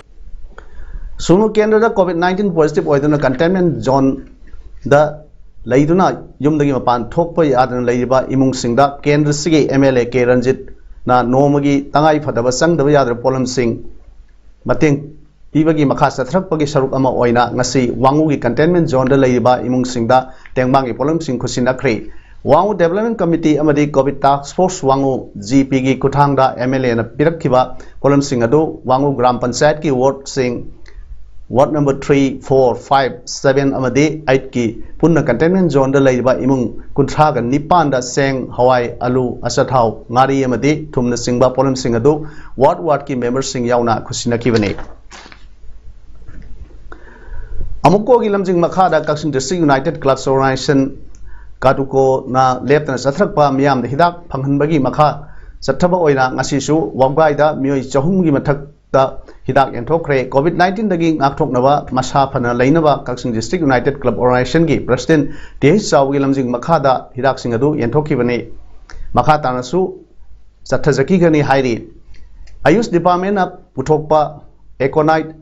ꯁꯨꯅꯨ ꯀꯦꯟꯗ꯭ꯔꯗ COVID nineteen positive ꯑꯣꯏꯗꯨꯅ containment zoneꯗ ꯂꯩꯗꯨꯅ ꯌꯨꯝꯗꯒꯤ ꯃꯄꯥꯟ ꯊꯣꯛꯄ ꯌꯥꯗꯅ ꯂꯩꯔꯤꯕ ꯏꯃꯨꯡꯁꯤꯡꯗ ꯀꯦꯟꯗ꯭ꯔꯁꯤꯒꯤ M L A ꯀꯦ ꯔꯟꯖꯤꯠꯅ ꯅꯣꯡꯃꯒꯤ ꯇꯉꯥꯏ ꯐꯗꯕ ꯆꯪꯗꯕ ꯌꯥꯗ꯭ꯔꯕ ꯄꯣꯠꯂꯝꯁꯤꯡ ꯃꯇꯦꯡ ꯄꯤꯕꯒꯤ ꯃꯈꯥ ꯆꯠꯊꯔꯛꯄꯒꯤ ꯁꯔꯨꯛ ꯑꯃ ꯑꯣꯏꯅ ꯉꯁꯤ ꯋꯥꯉꯨꯒꯤ containment zoneꯗ ꯂꯩꯔꯤꯕ ꯏꯃꯨꯡꯁꯤꯡꯗ ꯇꯦꯡꯕꯥꯡꯒꯤ ꯄꯣꯠꯂꯝꯁꯤꯡ ꯈꯨꯠꯁꯤꯟꯅꯈ꯭ꯔꯦ꯫ ꯋꯥꯉꯨ Development Committee ꯑꯃꯗꯤ COVID Task Force ꯋꯥꯉꯨ, GPꯒꯤ ꯈꯨꯠꯊꯥꯡꯗ MLAꯅ ꯄꯤꯔꯛꯈꯤꯕ ꯄꯣꯠꯂꯝꯁꯤꯡ ꯑꯗꯨ ꯋꯥꯉꯨ ꯒ꯭ꯔꯥꯝ ꯄꯟꯆꯥꯌꯠꯀꯤ wardꯁꯤꯡ, ward number three, four, five, seven ꯑꯃꯗꯤ eightꯀꯤ ꯄꯨꯟꯅ containment zoneꯗ ꯂꯩꯔꯤꯕ ꯏꯃꯨꯡ ꯀꯨꯟꯊ꯭ꯔꯥꯒ ꯅꯤꯄꯥꯟꯗ ꯆꯦꯡ, ꯍꯋꯥꯏ, ꯑꯂꯨ, ꯑꯆꯥꯊꯥꯎ, ꯉꯥꯔꯤ ꯑꯃꯗꯤ ꯊꯨꯝꯅꯆꯤꯡꯕ ꯄꯣꯠꯂꯝꯁꯤꯡ ꯑꯗꯨ ward wardꯀꯤ memberꯁꯤꯡ ꯌꯥꯎꯅ ꯈꯨꯠꯁꯤꯟꯅꯈꯤꯕꯅꯤ꯫ ꯑꯃꯨꯛꯀꯣꯒꯤ ꯂꯝꯖꯤꯡ ꯃꯈꯥꯗ ꯀꯛꯆꯤꯡ District United Clubs Organisation, ꯀꯥꯇꯨꯀꯣꯅ ꯂꯦꯞꯇꯅ ꯆꯠꯊꯔꯛꯄ ꯃꯤꯌꯥꯝꯗ ꯍꯤꯗꯥꯛ ꯐꯪꯍꯟꯕꯒꯤ ꯃꯈꯥ ꯆꯠꯊꯕ ꯑꯣꯏꯅ ꯉꯁꯤꯁꯨ ꯋꯥꯕꯒꯥꯏꯗ ꯃꯤꯑꯣꯏ ꯆꯍꯨꯝꯒꯤ ꯃꯊꯛꯇ ꯍꯤꯗꯥꯛ ꯌꯦꯟꯊꯣꯛꯈ꯭ꯔꯦ꯫ COVID nineteenꯗꯒꯤ ꯉꯥꯛꯊꯣꯛꯅꯕ, ꯃꯁꯥ ꯐꯅ ꯂꯩꯅꯕ ꯀꯛꯆꯤꯡ District United Club Organisationꯒꯤ President T H ꯆꯥꯎꯕꯒꯤ ꯂꯝꯖꯤꯡ ꯃꯈꯥꯗ ꯍꯤꯗꯥꯛꯁꯤꯡ ꯑꯗꯨ ꯌꯦꯟꯊꯣꯛꯈꯤꯕꯅꯤ꯫ ꯃꯈꯥ ꯇꯥꯅꯁꯨ ꯆꯠꯊꯖꯈꯤꯒꯅꯤ ꯍꯥꯏꯔꯤ꯫ ꯑꯌꯨꯁ Departmentꯅ ꯄꯨꯊꯣꯛꯄ Aconite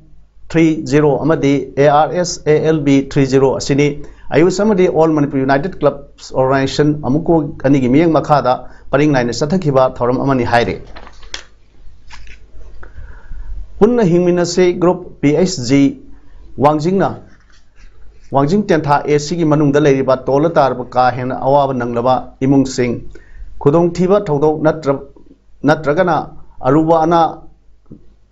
three zero ꯑꯃꯗꯤ ARSALB three zero ꯑꯁꯤꯅꯤ꯫ ꯑꯌꯨꯁ ꯑꯃꯗꯤ All Manipur United Clubs Organisation ꯑꯃꯨꯛꯀꯣ ꯑꯅꯤꯒꯤ ꯃꯤꯠꯌꯦꯡ ꯃꯈꯥꯗ ꯄꯔꯤꯡ ꯅꯥꯏꯅ ꯆꯠꯊꯈꯤꯕ ꯊꯧꯔꯝ ꯑꯃꯅꯤ ꯍꯥꯏꯔꯤ꯫ ꯄꯨꯟꯅ ꯍꯤꯡꯃꯤꯟꯅꯁꯤ group P H G ꯋꯥꯡꯖꯤꯡꯅ, ꯋꯥꯡꯖꯤꯡ ꯇꯦꯟꯊꯥ ACꯒꯤ ꯃꯅꯨꯡꯗ ꯂꯩꯔꯤꯕ ꯇꯣꯜꯂ ꯇꯥꯔꯕ ꯀꯥ ꯍꯦꯟꯅ ꯑꯋꯥꯕ ꯅꯪꯂꯕ ꯏꯃꯨꯡꯁꯤꯡ, ꯈꯨꯗꯣꯡꯊꯤꯕ ꯊꯧꯗꯣꯛ ꯅꯠꯇ꯭ꯔ-, ꯅꯠꯇ꯭ꯔꯒꯅ ꯑꯔꯨꯕ ꯑꯅꯥ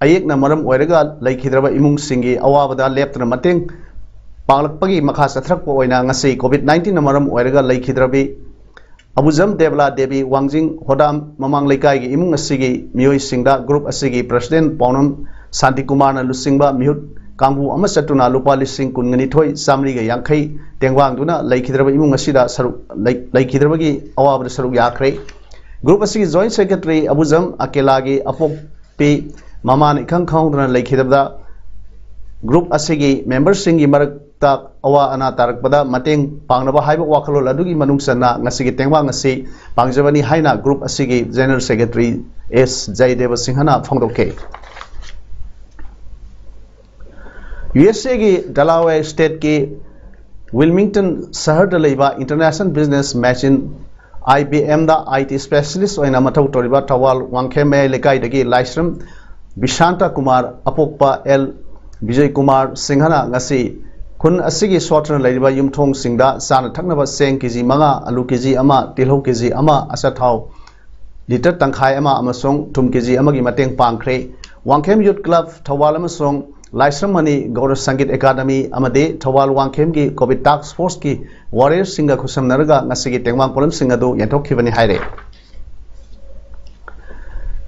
ꯑꯌꯦꯛꯅ ꯃꯔꯝ ꯑꯣꯏꯔꯒ ꯂꯩꯈꯤꯗ꯭ꯔꯕ ꯏꯃꯨꯡꯁꯤꯡꯒꯤ ꯑꯋꯥꯕꯗ ꯂꯦꯞꯇꯅ ꯃꯇꯦꯡ ꯄꯥꯡꯂꯛꯄꯒꯤ ꯃꯈꯥ ꯆꯠꯊꯔꯛꯄ ꯑꯣꯏꯅ ꯉꯁꯤ COVID nineteenꯅ ꯃꯔꯝ ꯑꯣꯏꯔꯒ ꯂꯩꯈꯤꯗ꯭ꯔꯕꯤ ꯑꯕꯨꯖꯝ ꯗꯦꯕꯂꯥ ꯗꯦꯕꯤ ꯋꯥꯡꯖꯤꯡ ꯍꯣꯗꯥꯝ ꯃꯃꯥꯡ ꯂꯩꯀꯥꯏꯒꯤ ꯏꯃꯨꯡ ꯑꯁꯤꯒꯤ ꯃꯤꯑꯣꯏꯁꯤꯡꯗ group ꯑꯁꯤꯒꯤ President ꯄꯥꯎꯅꯝ ꯁꯥꯟꯇꯤꯀꯨꯃꯥꯔꯅ ꯂꯨꯆꯤꯡꯕ ꯃꯤꯍꯨꯠ ꯀꯥꯡꯕꯨ ꯑꯃ ꯆꯠꯇꯨꯅ ꯂꯨꯄꯥ ꯂꯤꯁꯤꯡ ꯀꯨꯟꯒ ꯅꯤꯊꯣꯏ ꯆꯥꯃꯔꯤꯒ ꯌꯥꯡꯈꯩ ꯇꯦꯡꯕꯥꯡꯗꯨꯅ ꯂꯩꯈꯤꯗ꯭ꯔꯕ ꯏꯃꯨꯡ ꯑꯁꯤꯗ ꯁꯔꯨꯛ ꯂꯩ-, ꯂꯩꯈꯤꯗ꯭ꯔꯕꯒꯤ ꯑꯋꯥꯕꯗ ꯁꯔꯨꯛ ꯌꯥꯈ꯭ꯔꯦ꯫ Group ꯑꯁꯤꯒꯤ Joint Secretary ꯑꯕꯨꯖꯝ ꯑꯀꯦꯂꯥꯒꯤ ꯑꯄꯣꯛꯄꯤ ꯃꯃꯥꯅ ꯏꯈꯪ ꯈꯪꯍꯧꯗꯅ ꯂꯩꯈꯤꯗꯕꯗ group ꯑꯁꯤꯒꯤ memberꯁꯤꯡꯒꯤ ꯃꯔꯛꯇ ꯑꯋꯥ ꯑꯅꯥ ꯇꯥꯔꯛꯄꯗ ꯃꯇꯦꯡ ꯄꯥꯡꯅꯕ ꯍꯥꯏꯕ ꯋꯥꯈꯜꯂꯣꯟ ꯑꯗꯨꯒꯤ ꯃꯅꯨꯡ ꯆꯟꯅ ꯉꯁꯤꯒꯤ ꯇꯦꯡꯕꯥꯡ ꯑꯁꯤ ꯄꯥꯡꯖꯕꯅꯤ ꯍꯥꯏꯅ group ꯑꯁꯤꯒꯤ General Secretary S ꯖꯌꯗꯦꯕ ꯁꯤꯡꯍꯅ ꯐꯣꯡꯗꯣꯛꯈꯤ꯫ USAꯒꯤ Delaware Stateꯀꯤ Wilmington ꯁꯍꯔꯗ ꯂꯩꯕ International Business Machine, IBMꯗ IT specialist ꯑꯣꯏꯅ ꯃꯊꯧ ꯇꯧꯔꯤꯕ ꯊꯧꯕꯥꯜ ꯋꯥꯡꯈꯦꯝ ꯃꯌꯥꯏ ꯂꯩꯀꯥꯏꯗꯒꯤ ꯂꯥꯏꯁ꯭ꯔꯝ ꯕꯤꯁꯥꯟꯇ ꯀꯨꯃꯥꯔ ꯑꯄꯣꯛꯄ ꯑꯦꯜ ꯕꯤꯖꯣꯏ ꯀꯨꯃꯥꯔ ꯁꯤꯡꯍꯅ ꯉꯁꯤ ꯈꯨꯟ ꯑꯁꯤꯒꯤ ꯁꯣꯠꯇꯅ ꯂꯩꯔꯤꯕ ꯌꯨꯝꯊꯣꯡꯁꯤꯡꯗ ꯆꯥꯅ ꯊꯛꯅꯕ ꯆꯦꯡ ꯀꯦꯖꯤ ꯃꯉꯥ, ꯑꯂꯨ ꯀꯦꯖꯤ ꯑꯃ, ꯇꯤꯜꯍꯧ ꯀꯦꯖꯤ ꯑꯃ, ꯑꯆꯥꯊꯥꯎ ꯂꯤꯇꯔ ꯇꯪꯈꯥꯏ ꯑꯃ ꯑꯃꯁꯨꯡ ꯊꯨꯝ ꯀꯦꯖꯤ ꯑꯃꯒꯤ ꯃꯇꯦꯡ ꯄꯥꯡꯈ꯭ꯔꯦ꯫ ꯋꯥꯡꯈꯦꯝ ꯌꯨꯠ ꯀ꯭ꯂꯕ ꯊꯧꯕꯥꯜ ꯑꯃꯁꯨꯡ ꯂꯥꯏꯁ꯭ꯔꯝ ꯃꯅꯤ ꯒꯧꯔ ꯁꯪꯒꯤꯠ ꯑꯦꯀꯥꯗꯃꯤ ꯑꯃꯗꯤ ꯊꯧꯕꯥꯜ ꯋꯥꯡꯈꯦꯝꯒꯤ ꯀꯣꯚꯤꯗ ꯇꯥꯛꯁ ꯐꯣꯔꯁꯀꯤ ꯋꯥꯔꯤꯌꯔꯁꯤꯡꯒ ꯈꯨꯠꯁꯝꯅꯔꯒ ꯉꯁꯤꯒꯤ ꯇꯦꯡꯕꯥꯡ ꯄꯣꯠꯂꯝꯁꯤꯡ ꯑꯗꯨ ꯌꯦꯟꯊꯣꯛꯈꯤꯕꯅꯤ ꯍꯥꯏꯔꯦ꯫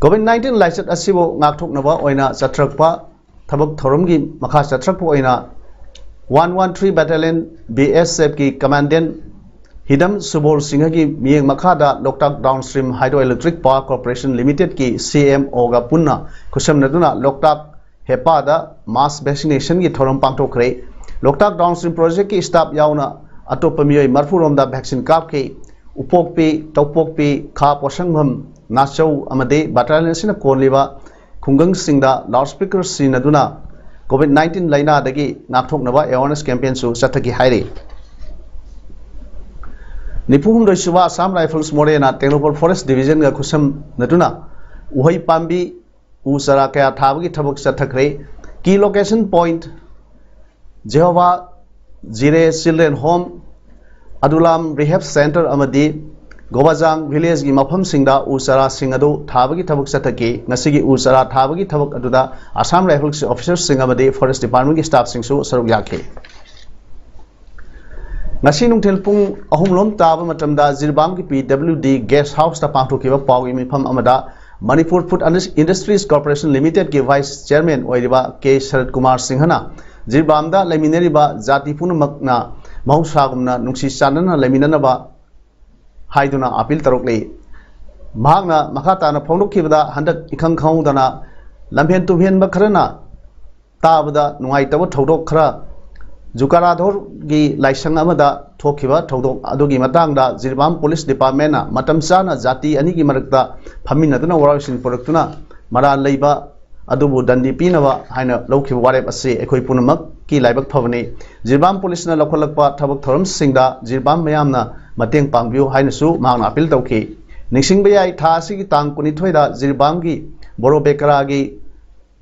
ꯀꯣꯚꯤꯗ ꯅꯥꯏꯟꯇꯤꯟ ꯂꯥꯏꯆꯠ ꯑꯁꯤꯕꯨ ꯉꯥꯛꯊꯣꯛꯅꯕ ꯑꯣꯏꯅ ꯆꯠꯊꯔꯛꯄ ꯊꯕꯛ ꯊꯧꯔꯝꯒꯤ ꯃꯈꯥ ꯆꯠꯊꯔꯛꯄ ꯑꯣꯏꯅ ꯋꯥꯟ ꯋꯥꯟ ꯊ꯭ꯔꯤ ꯕꯦꯇꯥꯂꯤꯌꯟ ꯕꯤ ꯑꯦꯁ ꯑꯦꯐꯀꯤ ꯀꯃꯥꯟꯗꯦꯟ ꯍꯤꯗꯝ ꯁꯨꯕꯣꯜ ꯁꯤꯡꯍꯒꯤ ꯃꯤꯠꯌꯦꯡ ꯃꯈꯥꯗ ꯂꯣꯛꯇꯥꯛ ꯗꯥꯎꯟ ꯁ꯭ꯇ꯭ꯔꯤꯝ ꯍꯥꯏꯗ꯭ꯔꯣ ꯏꯂꯦꯛꯇ꯭ꯔꯤꯛ ꯄꯥꯋꯔ ꯀꯣꯔꯄꯣꯔꯦꯁꯟ ꯂꯤꯃꯤꯇꯦꯗꯀꯤ ꯁꯤ ꯑꯦꯝ ꯑꯣꯒ ꯄꯨꯟꯅ ꯈꯨꯠꯁꯝꯅꯗꯨꯅ ꯂꯣꯛꯇꯥꯛ ꯍꯦꯄꯥꯗ ꯃꯥꯁ ꯚꯦꯛꯁꯤꯅꯦꯁꯟꯒꯤ ꯊꯧꯔꯝ ꯄꯥꯡꯊꯣꯛꯈ꯭ꯔꯦ꯫ ꯂꯣꯛꯇꯥꯛ ꯗꯥꯎꯟ ꯁ꯭ꯇ꯭ꯔꯤꯝ ꯄ꯭ꯔꯣꯖꯦꯛꯀꯤ ꯁ꯭ꯇꯥꯐ ꯌꯥꯎꯅ ꯑꯇꯣꯞꯄ ꯃꯤꯑꯣꯏ ꯃꯔꯤꯐꯨ ꯔꯣꯝꯗ ꯚꯦꯛꯁꯤꯟ ꯀꯥꯞꯈꯤ꯫ ꯎꯄꯣꯛꯄꯤ, ꯇꯧꯄꯣꯛꯄꯤ, ꯈꯥ ꯄꯣꯠꯁꯪꯐꯝ, ꯅꯥꯆꯧ ꯑꯃꯗꯤ ꯕꯦꯇꯥꯂꯤꯌꯟ ꯑꯁꯤꯅ ꯀꯣꯜꯂꯤꯕ ꯈꯨꯡꯒꯪꯁꯤꯡꯗ ꯂꯥꯎꯗ ꯁ꯭ꯄꯤꯀꯔ ꯁꯤꯖꯤꯟꯅꯗꯨꯅ ꯀꯣꯚꯤꯗ ꯅꯥꯏꯟꯇꯤꯟ ꯂꯥꯏꯅꯥꯗꯒꯤ ꯉꯥꯛꯊꯣꯛꯅꯕ ꯑꯦꯋꯥꯔꯅꯦꯁ ꯀꯦꯝꯄꯦꯟꯁꯨ ꯆꯠꯊꯈꯤ ꯍꯥꯏꯔꯤ꯫ ꯅꯤꯐꯨ ꯍꯨꯝꯗꯣꯏ ꯁꯨꯕ ꯑꯁꯥꯝ ꯔꯥꯏꯐꯜꯁ ꯃꯣꯔꯦꯅ ꯇꯦꯡꯅꯧꯄꯜ ꯐꯣꯔꯦꯁ ꯗꯤꯕꯤꯖꯟꯒ ꯈꯨꯠꯁꯝꯅꯗꯨꯅ ꯎꯍꯩ ꯄꯥꯝꯕꯤ, ꯎ ꯆꯥꯔꯥ ꯀꯌꯥ ꯊꯥꯕꯒꯤ ꯊꯕꯛ ꯆꯠꯊꯈ꯭ꯔꯦ꯫ Key location point Jehovah Jireh children home, ꯑꯗꯨꯂꯥꯝ ꯔꯤꯍꯦꯕ ꯁꯦꯟꯇꯔ ꯑꯃꯗꯤ ꯒꯣꯕꯥꯖꯥꯡ ꯚꯤꯂꯦꯖꯒꯤ ꯃꯐꯝꯁꯤꯡꯗ ꯎ ꯆꯥꯔꯥꯁꯤꯡ ꯑꯗꯨ ꯊꯥꯕꯒꯤ ꯊꯕꯛ ꯆꯠꯊꯈꯤ꯫ ꯉꯁꯤꯒꯤ ꯎ ꯆꯥꯔꯥ ꯊꯥꯕꯒꯤ ꯊꯕꯛ ꯑꯗꯨꯗ ꯑꯁꯥꯝ ꯔꯥꯏꯐꯜꯁ ꯑꯣꯐꯤꯁꯔꯁꯤꯡ ꯑꯃꯗꯤ ꯐꯣꯔꯦꯁ ꯗꯤꯄꯥꯔꯠꯃꯦꯟꯒꯤ ꯁ꯭ꯇꯥꯐꯁꯤꯡꯁꯨ ꯁꯔꯨꯛ ꯌꯥꯈꯤ꯫ ꯉꯁꯤ ꯅꯨꯡꯊꯤꯜ ꯄꯨꯡ ꯑꯍꯨꯝ ꯂꯣꯝ ꯇꯥꯕ ꯃꯇꯝꯗ ꯖꯤꯔꯤꯕꯥꯝꯒꯤ ꯄꯤ ꯗꯕ꯭ꯂꯤꯎ ꯗꯤ ꯒꯦꯁ ꯍꯥꯎꯁꯇ ꯄꯥꯡꯊꯣꯛꯈꯤꯕ ꯄꯥꯎꯒꯤ ꯃꯤꯐꯝ ꯑꯃꯗ ꯃꯅꯤꯄꯨꯔ ꯐꯨꯗ ꯏꯟꯗꯁꯇ꯭ꯔꯤꯁ ꯀꯣꯔꯄꯣꯔꯦꯁꯟ ꯂꯤꯃꯤꯇꯦꯗꯀꯤ ꯚꯥꯏꯁ ꯆꯤꯌꯔꯃꯦꯟ ꯑꯣꯏꯔꯤꯕ ꯀꯦ ꯁꯔꯠ ꯀꯨꯃꯥꯔ ꯁꯤꯡꯍꯅ ꯖꯤꯔꯤꯕꯥꯝꯗ ꯂꯩꯃꯤꯟꯅꯔꯤꯕ ꯖꯥꯇꯤ ꯄꯨꯝꯅꯃꯛꯅ ꯃꯍꯧꯁꯥꯒꯨꯝꯅ ꯅꯨꯡꯁꯤ ꯆꯥꯟꯅꯅ ꯂꯩꯃꯤꯟꯅꯅꯕ ꯍꯥꯏꯗꯨꯅ ꯑꯥꯄꯤꯜ ꯇꯧꯔꯛꯂꯤ꯫ ꯃꯍꯥꯛꯅ ꯃꯈꯥ ꯇꯥꯅ ꯐꯣꯡꯗꯣꯛꯈꯤꯕꯗ, ꯍꯟꯗꯛ ꯏꯈꯪ ꯈꯪꯍꯧꯗꯅ ꯂꯝꯍꯦꯟ ꯇꯨꯝꯍꯦꯟꯕ ꯈꯔꯅ ꯇꯥꯕꯗ ꯅꯨꯡꯉꯥꯏꯇꯕ ꯊꯧꯗꯣꯛ ꯈꯔ ꯖꯨꯀꯥꯔꯥꯙꯣꯔꯒꯤ ꯂꯥꯏꯁꯪ ꯑꯃꯗ ꯊꯣꯛꯈꯤꯕ ꯊꯧꯗꯣꯛ ꯑꯗꯨꯒꯤ ꯃꯇꯥꯡꯗ ꯖꯤꯔꯤꯕꯥꯝ ꯄꯨꯂꯤꯁ ꯗꯤꯄꯥꯔꯠꯃꯦꯟꯅ ꯃꯇꯝ ꯆꯥꯅ ꯖꯥꯇꯤ ꯑꯅꯤꯒꯤ ꯃꯔꯛꯇ ꯐꯝꯃꯤꯟꯅꯗꯨꯅ ꯋꯥꯔꯣꯏꯁꯤꯟ ꯄꯨꯔꯛꯇꯨꯅ ꯃꯔꯥꯜ ꯂꯩꯕ ꯑꯗꯨꯕꯨ ꯗꯟꯗꯤ ꯄꯤꯅꯕ ꯍꯥꯏꯅ ꯂꯧꯈꯤꯕ ꯋꯥꯔꯦꯞ ꯑꯁꯤ ꯑꯩꯈꯣꯏ ꯄꯨꯝꯅꯃꯛꯀꯤ ꯂꯥꯏꯕꯛ ꯐꯕꯅꯤ꯫ ꯖꯤꯔꯤꯕꯥꯝ ꯄꯨꯂꯤꯁꯅ ꯂꯧꯈꯠꯂꯛꯄ ꯊꯕꯛ ꯊꯧꯔꯝꯁꯤꯡꯗ ꯖꯤꯔꯤꯕꯥꯝ ꯃꯤꯌꯥꯝꯅ ꯃꯇꯦꯡ ꯄꯥꯡꯕꯤꯌꯨ ꯍꯥꯏꯅꯁꯨ ꯃꯍꯥꯛꯅ ꯑꯥꯄꯤꯜ ꯇꯧꯈꯤ꯫ ꯅꯤꯡꯁꯤꯡꯕ ꯌꯥꯏ, ꯊꯥ ꯑꯁꯤꯒꯤ ꯇꯥꯡ ꯀꯨꯟꯅꯤꯊꯣꯏꯗ ꯖꯤꯔꯤꯕꯥꯝꯒꯤ ꯕꯣꯔꯣꯕꯦꯀꯔꯥꯒꯤ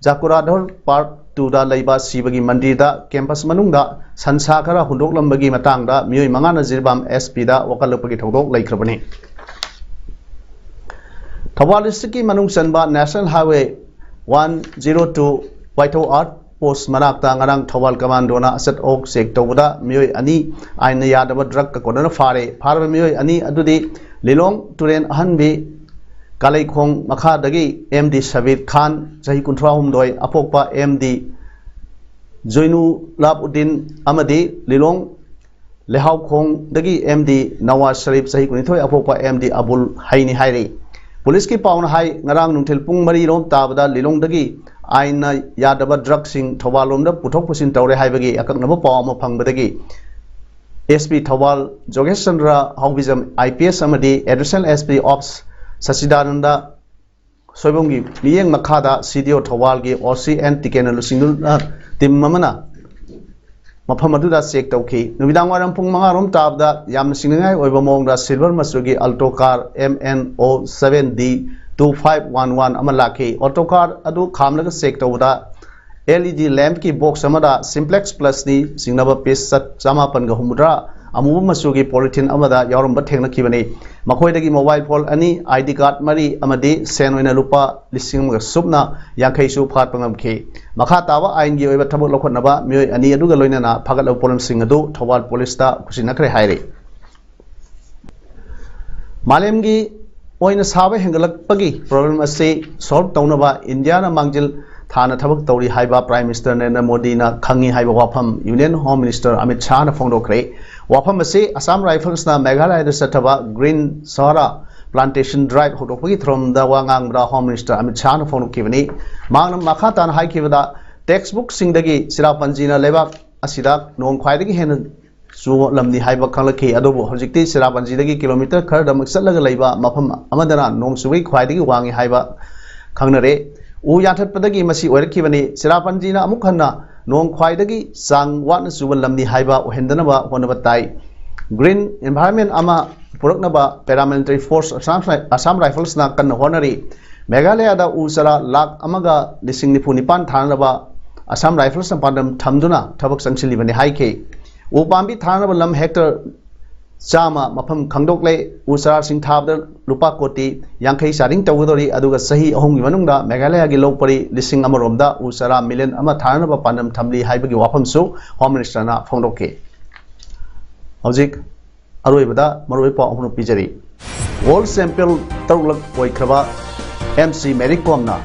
ꯆꯀꯨꯔꯥꯙꯣꯔ ꯄꯥꯔꯛ ꯇꯨꯗ ꯂꯩꯕ ꯁꯤꯕꯒꯤ ꯃꯟꯗꯤꯔꯗ ꯀꯦꯝꯄꯁ ꯃꯅꯨꯡꯗ ꯁꯟꯁꯥ ꯈꯔ ꯍꯨꯟꯗꯣꯛꯂꯝꯕꯒꯤ ꯃꯇꯥꯡꯗ ꯃꯤꯑꯣꯏ ꯃꯉꯥꯅ ꯖꯤꯔꯤꯕꯥꯝ ꯑꯦꯁ ꯄꯤꯗ ꯋꯥꯀꯠꯂꯛꯄꯒꯤ ꯊꯧꯗꯣꯛ ꯂꯩꯈ꯭ꯔꯕꯅꯤ꯫ ꯊꯧꯕꯥꯜ ꯗꯤꯁꯇ꯭ꯔꯤꯛꯀꯤ ꯃꯅꯨꯡ ꯆꯟꯕ national highway one zero two Waithou out post ꯃꯅꯥꯛꯇ ꯉꯔꯥꯡ ꯊꯧꯕꯥꯜ ꯀꯃꯥꯟꯗꯣꯅ ꯑꯆꯠ ꯑꯣꯛ ꯆꯦꯛ ꯇꯧꯕꯗ ꯃꯤꯑꯣꯏ ꯑꯅꯤ ꯑꯥꯏꯟꯅ ꯌꯥꯗꯕ ꯗ꯭ꯔꯒꯀ ꯀꯣꯟꯅꯅ ꯐꯥꯔꯦ꯫ ꯐꯥꯔꯕ ꯃꯤꯑꯣꯏ ꯑꯅꯤ ꯑꯗꯨꯗꯤ ꯂꯤꯂꯣꯡ ꯇꯨꯔꯦꯟ ꯑꯍꯟꯕꯤ ꯀꯥꯂꯩꯈꯣꯡ ꯃꯈꯥꯗꯒꯤ ꯑꯦꯝ ꯗꯤ ꯁꯕꯤꯔ ꯈꯥꯟ, ꯆꯍꯤ ꯀꯨꯟꯊ꯭ꯔꯥꯍꯨꯝꯗꯣꯏ, ꯑꯄꯣꯛꯄ ꯑꯦꯝ ꯗꯤ ꯖꯣꯏꯅꯨꯂꯥꯕꯨꯗꯤꯟ ꯑꯃꯗꯤ ꯂꯤꯂꯣꯡ ꯂꯩꯍꯥꯎꯈꯣꯡꯗꯒꯤ ꯑꯦꯝ ꯗꯤ ꯅꯋꯥꯖ ꯁꯔꯤꯐ, ꯆꯍꯤ ꯀꯨꯟꯅꯤꯊꯣꯏ, ꯑꯄꯣꯛꯄ ꯑꯦꯝ ꯗꯤ ꯑꯕꯨꯜ ꯍꯩꯅꯤ ꯍꯥꯏꯔꯤ꯫ ꯄꯨꯂꯤꯁꯀꯤ ꯄꯥꯎꯅ ꯍꯥꯏ, ꯉꯔꯥꯡ ꯅꯨꯡꯊꯤꯜ ꯄꯨꯡ ꯃꯔꯤ ꯔꯣꯝ ꯇꯥꯕꯗ ꯂꯤꯂꯣꯡꯗꯒꯤ ꯑꯥꯏꯟꯅ ꯌꯥꯗꯕ ꯗ꯭ꯔꯒꯁꯤꯡ ꯊꯧꯕꯥꯜ ꯂꯣꯝꯗ ꯄꯨꯊꯣꯛ ꯄꯨꯁꯤꯟ ꯇꯧꯔꯦ ꯍꯥꯏꯕꯒꯤ ꯑꯀꯛꯅꯕ ꯄꯥꯎ ꯑꯃ ꯐꯪꯕꯗꯒꯤ S P Thoubal ꯖꯣꯒꯦꯁ Chandra ꯍꯥꯎꯕꯤꯖꯝ I P S ꯑꯃꯗꯤ ꯑꯦꯗꯤꯁꯅꯦꯜ ꯑꯦꯁ ꯄꯤ ꯑꯣꯐ ꯁꯆꯤꯗꯥꯅꯟꯗ ꯁꯣꯏꯕꯝꯒꯤ ꯃꯤꯠꯌꯦꯡ ꯃꯈꯥꯗ ꯁꯤ ꯗꯤ ꯑꯣ ꯊꯧꯕꯥꯜꯒꯤ ꯑꯣ ꯁꯤ ꯑꯦꯟ ꯇꯤꯀꯦꯟꯅ ꯂꯨꯆꯤꯡꯗꯨꯅ ꯇꯤꯝ ꯑꯃꯅ ꯃꯐꯝ ꯑꯗꯨꯗ ꯆꯦꯛ ꯇꯧꯈꯤ꯫ ꯅꯨꯃꯤꯗꯥꯡ ꯋꯥꯏꯔꯝ ꯄꯨꯡ ꯃꯉꯥ ꯔꯣꯝ ꯇꯥꯕꯗ ꯌꯥꯝꯅ ꯆꯤꯡꯅꯅꯤꯡꯉꯥꯏ ꯑꯣꯏꯕ ꯃꯑꯣꯡꯗ ꯁꯤꯜꯚꯔ ꯃꯆꯨꯒꯤ Alto car M N O seven D two five one one ꯑꯃ ꯂꯥꯛꯈꯤ꯫ ꯑꯜꯇꯣ ꯀꯥꯔ ꯑꯗꯨ ꯈꯥꯝꯂꯒ ꯆꯦꯛ ꯇꯧꯕꯗ ꯑꯦꯜ ꯏ ꯗꯤ ꯂꯦꯝꯞꯀꯤ ꯕꯣꯛꯁ ꯑꯃꯗ ꯁꯤꯝꯄ꯭ꯂꯦꯛꯁ ꯄ꯭ꯂꯁꯅꯤ ꯆꯤꯡꯅꯕ ꯄꯤꯁ ꯆꯃꯥꯄꯟꯒ ꯍꯨꯝꯐꯨꯇꯔꯥ ꯑꯃꯨꯕ ꯃꯆꯨꯒꯤ ꯄꯣꯂꯤꯊꯤꯟ ꯑꯃꯗ ꯌꯥꯎꯔꯝꯕ ꯊꯦꯡꯅꯈꯤꯕꯅꯤ꯫ ꯃꯈꯣꯏꯗꯒꯤ ꯃꯣꯕꯥꯏꯜ ꯐꯣꯟ ꯑꯅꯤ, ꯑꯥꯏ ꯗꯤ ꯀꯥꯔꯗ ꯃꯔꯤ ꯑꯃꯗꯤ ꯁꯦꯟ ꯑꯣꯏꯅ ꯂꯨꯄꯥ ꯂꯤꯁꯤꯡ ꯑꯃꯒ ꯁꯨꯞꯅ ꯌꯥꯡꯈꯩꯁꯨ ꯐꯥꯒꯠꯄ ꯉꯝꯈꯤ꯫ ꯃꯈꯥ ꯇꯥꯕ ꯑꯥꯏꯟꯒꯤ ꯑꯣꯏꯕ ꯊꯕꯛ ꯂꯧꯈꯠꯅꯕ ꯃꯤꯑꯣꯏ ꯑꯅꯤ ꯑꯗꯨꯒ ꯂꯣꯏꯅꯅ ꯐꯥꯒꯠꯂꯕ ꯄꯣꯠꯂꯝꯁꯤꯡ ꯑꯗꯨ ꯊꯧꯕꯥꯜ ꯄꯨꯂꯤꯁꯇ ꯈꯨꯠꯁꯤꯟꯅꯈ꯭ꯔꯦ ꯍꯥꯏꯔꯤ꯫ ꯃꯥꯂꯦꯝꯒꯤ ꯑꯣꯏꯅ ꯁꯥꯕ ꯍꯦꯟꯒꯠꯂꯛꯄꯒꯤ ꯄ꯭ꯔꯣꯕ꯭ꯂꯦꯝ ꯑꯁꯤ ꯁꯣꯜꯕ ꯇꯧꯅꯕ ꯏꯟꯗꯤꯌꯥꯅ ꯃꯥꯡꯖꯤꯜ ꯊꯥꯅ ꯊꯕꯛ ꯇꯧꯔꯤ ꯍꯥꯏꯕ ꯄ꯭ꯔꯥꯏꯝ ꯃꯤꯅꯤꯁꯇꯔ ꯅꯔꯦꯟꯗ꯭ꯔ ꯃꯣꯗꯤꯅ ꯈꯪꯉꯤ ꯍꯥꯏꯕ ꯋꯥꯐꯝ ꯌꯨꯅꯤꯌꯟ ꯍꯣꯝ ꯃꯤꯅꯤꯁꯇꯔ ꯑꯃꯤꯠ ꯁꯥꯍꯅ ꯐꯣꯡꯗꯣꯛꯈ꯭ꯔꯦ꯫ ꯋꯥꯐꯝ ꯑꯁꯤ ꯑꯁꯥꯝ ꯔꯥꯏꯐꯜꯁꯅ ꯃꯦꯘꯥꯂꯌꯥꯗ ꯆꯠꯊꯕ ꯒ꯭ꯔꯤꯟ ꯁꯍꯥꯔꯥ ꯄ꯭ꯂꯥꯟꯇꯦꯁꯟ ꯗ꯭ꯔꯥꯏꯚ ꯍꯧꯗꯣꯛꯄꯒꯤ ꯊꯧꯔꯝꯗ ꯋꯥ ꯉꯥꯡꯕꯗ ꯍꯣꯝ ꯃꯤꯅꯤꯁꯇꯔ ꯑꯃꯤꯠ ꯁꯥꯍꯅ ꯐꯣꯡꯗꯣꯛꯈꯤꯕꯅꯤ꯫ ꯃꯍꯥꯛꯅ ꯃꯈꯥ ꯇꯥꯅ ꯍꯥꯏꯈꯤꯕꯗ, ꯇꯦꯛꯁ ꯕꯨꯛꯁꯤꯡꯗꯒꯤ ꯆꯤꯔꯥꯄꯟꯖꯤꯅ ꯂꯩꯕꯥꯛ ꯑꯁꯤꯗ ꯅꯣꯡ ꯈ꯭ꯋꯥꯏꯗꯒꯤ ꯍꯦꯟꯅ ꯆꯨꯕ ꯂꯝꯅꯤ ꯍꯥꯏꯕ ꯈꯪꯂꯛꯈꯤ꯫ ꯑꯗꯨꯕꯨ ꯍꯧꯖꯤꯛꯇꯤ ꯆꯤꯔꯥꯄꯟꯖꯤꯗꯒꯤ ꯀꯤꯂꯣꯃꯤꯇꯔ ꯈꯔꯗꯃꯛ ꯆꯠꯂꯒ ꯂꯩꯕ ꯃꯐꯝ ꯑꯃꯗꯅ ꯅꯣꯡ ꯆꯨꯕꯒꯤ ꯈ꯭ꯋꯥꯏꯗꯒꯤ ꯋꯥꯡꯉꯤ ꯍꯥꯏꯕ ꯈꯪꯅꯔꯦ꯫ ꯎ ꯌꯥꯟꯊꯠꯄꯗꯒꯤ ꯃꯁꯤ ꯑꯣꯏꯔꯛꯈꯤꯕꯅꯤ꯫ ꯆꯤꯔꯥꯄꯟꯖꯤꯅ ꯑꯃꯨꯛ ꯍꯟꯅ ꯅꯣꯡ ꯈ꯭ꯋꯥꯏꯗꯒꯤ ꯆꯥꯡ ꯋꯥꯠꯅ ꯆꯨꯕ ꯂꯝꯅꯤ ꯍꯥꯏꯕ ꯑꯣꯏꯍꯟꯗꯅꯕ ꯍꯣꯠꯅꯕ ꯇꯥꯏ꯫ ꯒ꯭ꯔꯤꯟ ꯏꯟꯚꯥꯏꯔꯟꯃꯦꯟ ꯑꯃ ꯄꯨꯔꯛꯅꯕ ꯄꯦꯔꯥꯃꯤꯂꯤꯇꯔꯤ ꯐꯣꯔꯁ ꯑꯁꯥꯝ, ꯑꯁꯥꯝ ꯔꯥꯏꯐꯜꯁꯅ ꯀꯟꯅ ꯍꯣꯠꯅꯔꯤ꯫ ꯃꯦꯘꯥꯂꯌꯥꯗ ꯎ ꯆꯥꯔꯥ ꯂꯥꯈ ꯑꯃꯒ ꯂꯤꯁꯤꯡ ꯅꯤꯐꯨ ꯅꯤꯄꯥꯟ ꯊꯥꯅꯅꯕ ꯑꯁꯥꯝ ꯔꯥꯏꯐꯜꯁꯅ ꯄꯥꯟꯗꯝ ꯊꯝꯗꯨꯅ ꯊꯕꯛ ꯆꯪꯁꯤꯜꯂꯤꯕꯅꯤ ꯍꯥꯏꯈꯤ꯫ ꯎ ꯄꯥꯝꯕꯤ ꯊꯥꯅꯕ ꯂꯝ ꯍꯦꯛꯇꯔ ꯆꯥꯝꯃ ꯃꯐꯝ ꯈꯪꯗꯣꯛꯂꯦ꯫ ꯎ ꯆꯥꯔꯥꯁꯤꯡ ꯊꯥꯕꯗ ꯂꯨꯄꯥ ꯀꯣꯇꯤ ꯌꯥꯡꯈꯩ ꯆꯥꯗꯤꯡ ꯇꯧꯒꯗꯧꯔꯤ, ꯑꯗꯨꯒ ꯆꯍꯤ ꯑꯍꯨꯝꯒꯤ ꯃꯅꯨꯡꯗ ꯃꯦꯘꯥꯂꯌꯥꯒꯤ ꯂꯧ ꯄꯔꯤ ꯂꯤꯁꯤꯡ ꯑꯃꯔꯣꯝꯗ ꯎ ꯆꯥꯔꯥ ꯃꯤꯂꯤꯌꯟ ꯑꯃ ꯊꯥꯅꯅꯕ ꯄꯥꯟꯗꯝ ꯊꯝꯂꯤ ꯍꯥꯏꯕꯒꯤ ꯋꯥꯐꯝꯁꯨ ꯍꯣꯝ ꯃꯤꯅꯤꯁꯇꯔꯅ ꯐꯣꯡꯗꯣꯛꯈꯤ꯫ ꯍꯧꯖꯤꯛ ꯑꯔꯣꯏꯕꯗ ꯃꯔꯨꯑꯣꯏꯕ ꯄꯥꯎ ꯑꯍꯨꯝ ꯄꯤꯖꯔꯤ꯫ ꯋꯥꯔꯜ ꯆꯦꯝꯄꯤꯌꯟ ꯇꯔꯨꯛꯂꯛ ꯑꯣꯏꯈ꯭ꯔꯕ ꯑꯦꯝ ꯁꯤ ꯃꯦꯔꯤ ꯀꯣꯝꯅ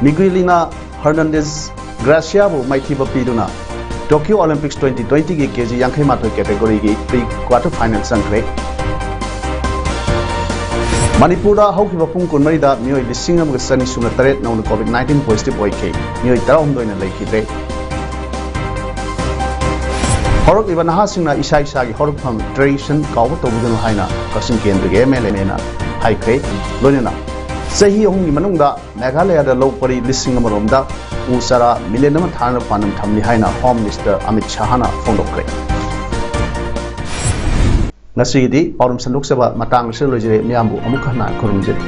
ꯃꯤꯒꯨꯏꯂꯤꯅꯥ ꯍꯔꯅꯥꯟꯗꯦꯖ ꯒ꯭ꯔꯥꯁꯤꯌꯥꯕꯨ ꯃꯥꯏꯊꯤꯕ ꯄꯤꯗꯨꯅ ꯇꯣꯀꯤꯌꯣ ꯑꯣꯂꯤꯝꯄꯤꯛꯁ ꯇ꯭ꯋꯦꯟꯇꯤ ꯇ꯭ꯋꯦꯟꯇꯤꯒꯤ ꯀꯦ ꯖꯤ ꯌꯥꯡꯈꯩ ꯃꯥꯊꯣꯏ ꯀꯦꯇꯦꯒꯣꯔꯤꯒꯤ ꯄ꯭ꯔꯤ ꯀ꯭ꯋꯥꯇꯔ ꯐꯥꯏꯅꯦꯜ ꯆꯪꯈ꯭ꯔꯦ꯫ ꯃꯅꯤꯄꯨꯔꯗ ꯍꯧꯈꯤꯕ ꯄꯨꯡ ꯀꯨꯟꯃꯔꯤꯗ ꯃꯤꯑꯣꯏ ꯂꯤꯁꯤꯡ ꯑꯃꯒ ꯆꯅꯤ ꯁꯨꯞꯅ ꯇꯔꯦꯠ ꯅꯧꯅ ꯀꯣꯚꯤꯗ ꯅꯥꯏꯟꯇꯤꯟ ꯄꯣꯖꯤꯇꯤꯚ ꯑꯣꯏꯈꯤ꯫ ꯃꯤꯑꯣꯏ ꯇꯔꯥꯍꯨꯝꯗꯣꯏꯅ ꯂꯩꯈꯤꯗ꯭ꯔꯦ꯫ ꯍꯧꯔꯛꯂꯤꯕ ꯅꯍꯥꯁꯤꯡꯅ ꯏꯁꯥ ꯏꯁꯥꯒꯤ ꯍꯧꯔꯛꯐꯝ ꯇ꯭ꯔꯦꯗꯤꯁꯟ ꯀꯥꯎꯕ ꯇꯧꯕꯤꯒꯅꯨ ꯍꯥꯏꯅ ꯀꯛꯆꯤꯡ ꯀꯦꯟꯗ꯭ꯔꯒꯤ ꯑꯦꯝ ꯑꯦꯜ ꯑꯦꯅ ꯍꯥꯏꯈ꯭ꯔꯦ꯫ ꯂꯣꯏꯅꯅ ꯆꯍꯤ ꯑꯍꯨꯝꯒꯤ ꯃꯅꯨꯡꯗ ꯃꯦꯘꯥꯂꯌꯥꯗ ꯂꯧ ꯄꯔꯤ ꯂꯤꯁꯤꯡ ꯑꯃꯔꯣꯝꯗ ꯎ ꯆꯥꯔꯥ ꯃꯤꯂꯤꯌꯟ ꯑꯃ ꯊꯥꯅꯕ ꯄꯥꯟꯗꯝ ꯊꯝꯂꯤ ꯍꯥꯏꯅ ꯍꯣꯝ ꯃꯤꯅꯤꯁꯇꯔ ꯑꯃꯤꯠ ꯁꯥꯍꯅ ꯐꯣꯡꯗꯣꯛꯈ꯭ꯔꯦ꯫ ꯉꯁꯤꯒꯤꯗꯤ ꯄꯥꯎꯔꯝ ꯁꯟꯗꯣꯛꯆꯕ ꯃꯇꯥꯡ ꯑꯁꯤꯗ ꯂꯣꯏꯖꯔꯦ꯫ ꯃꯤꯌꯥꯝꯕꯨ ꯑꯃꯨꯛ ꯍꯟꯅ ꯈꯨꯔꯨꯝꯖꯔꯤ꯫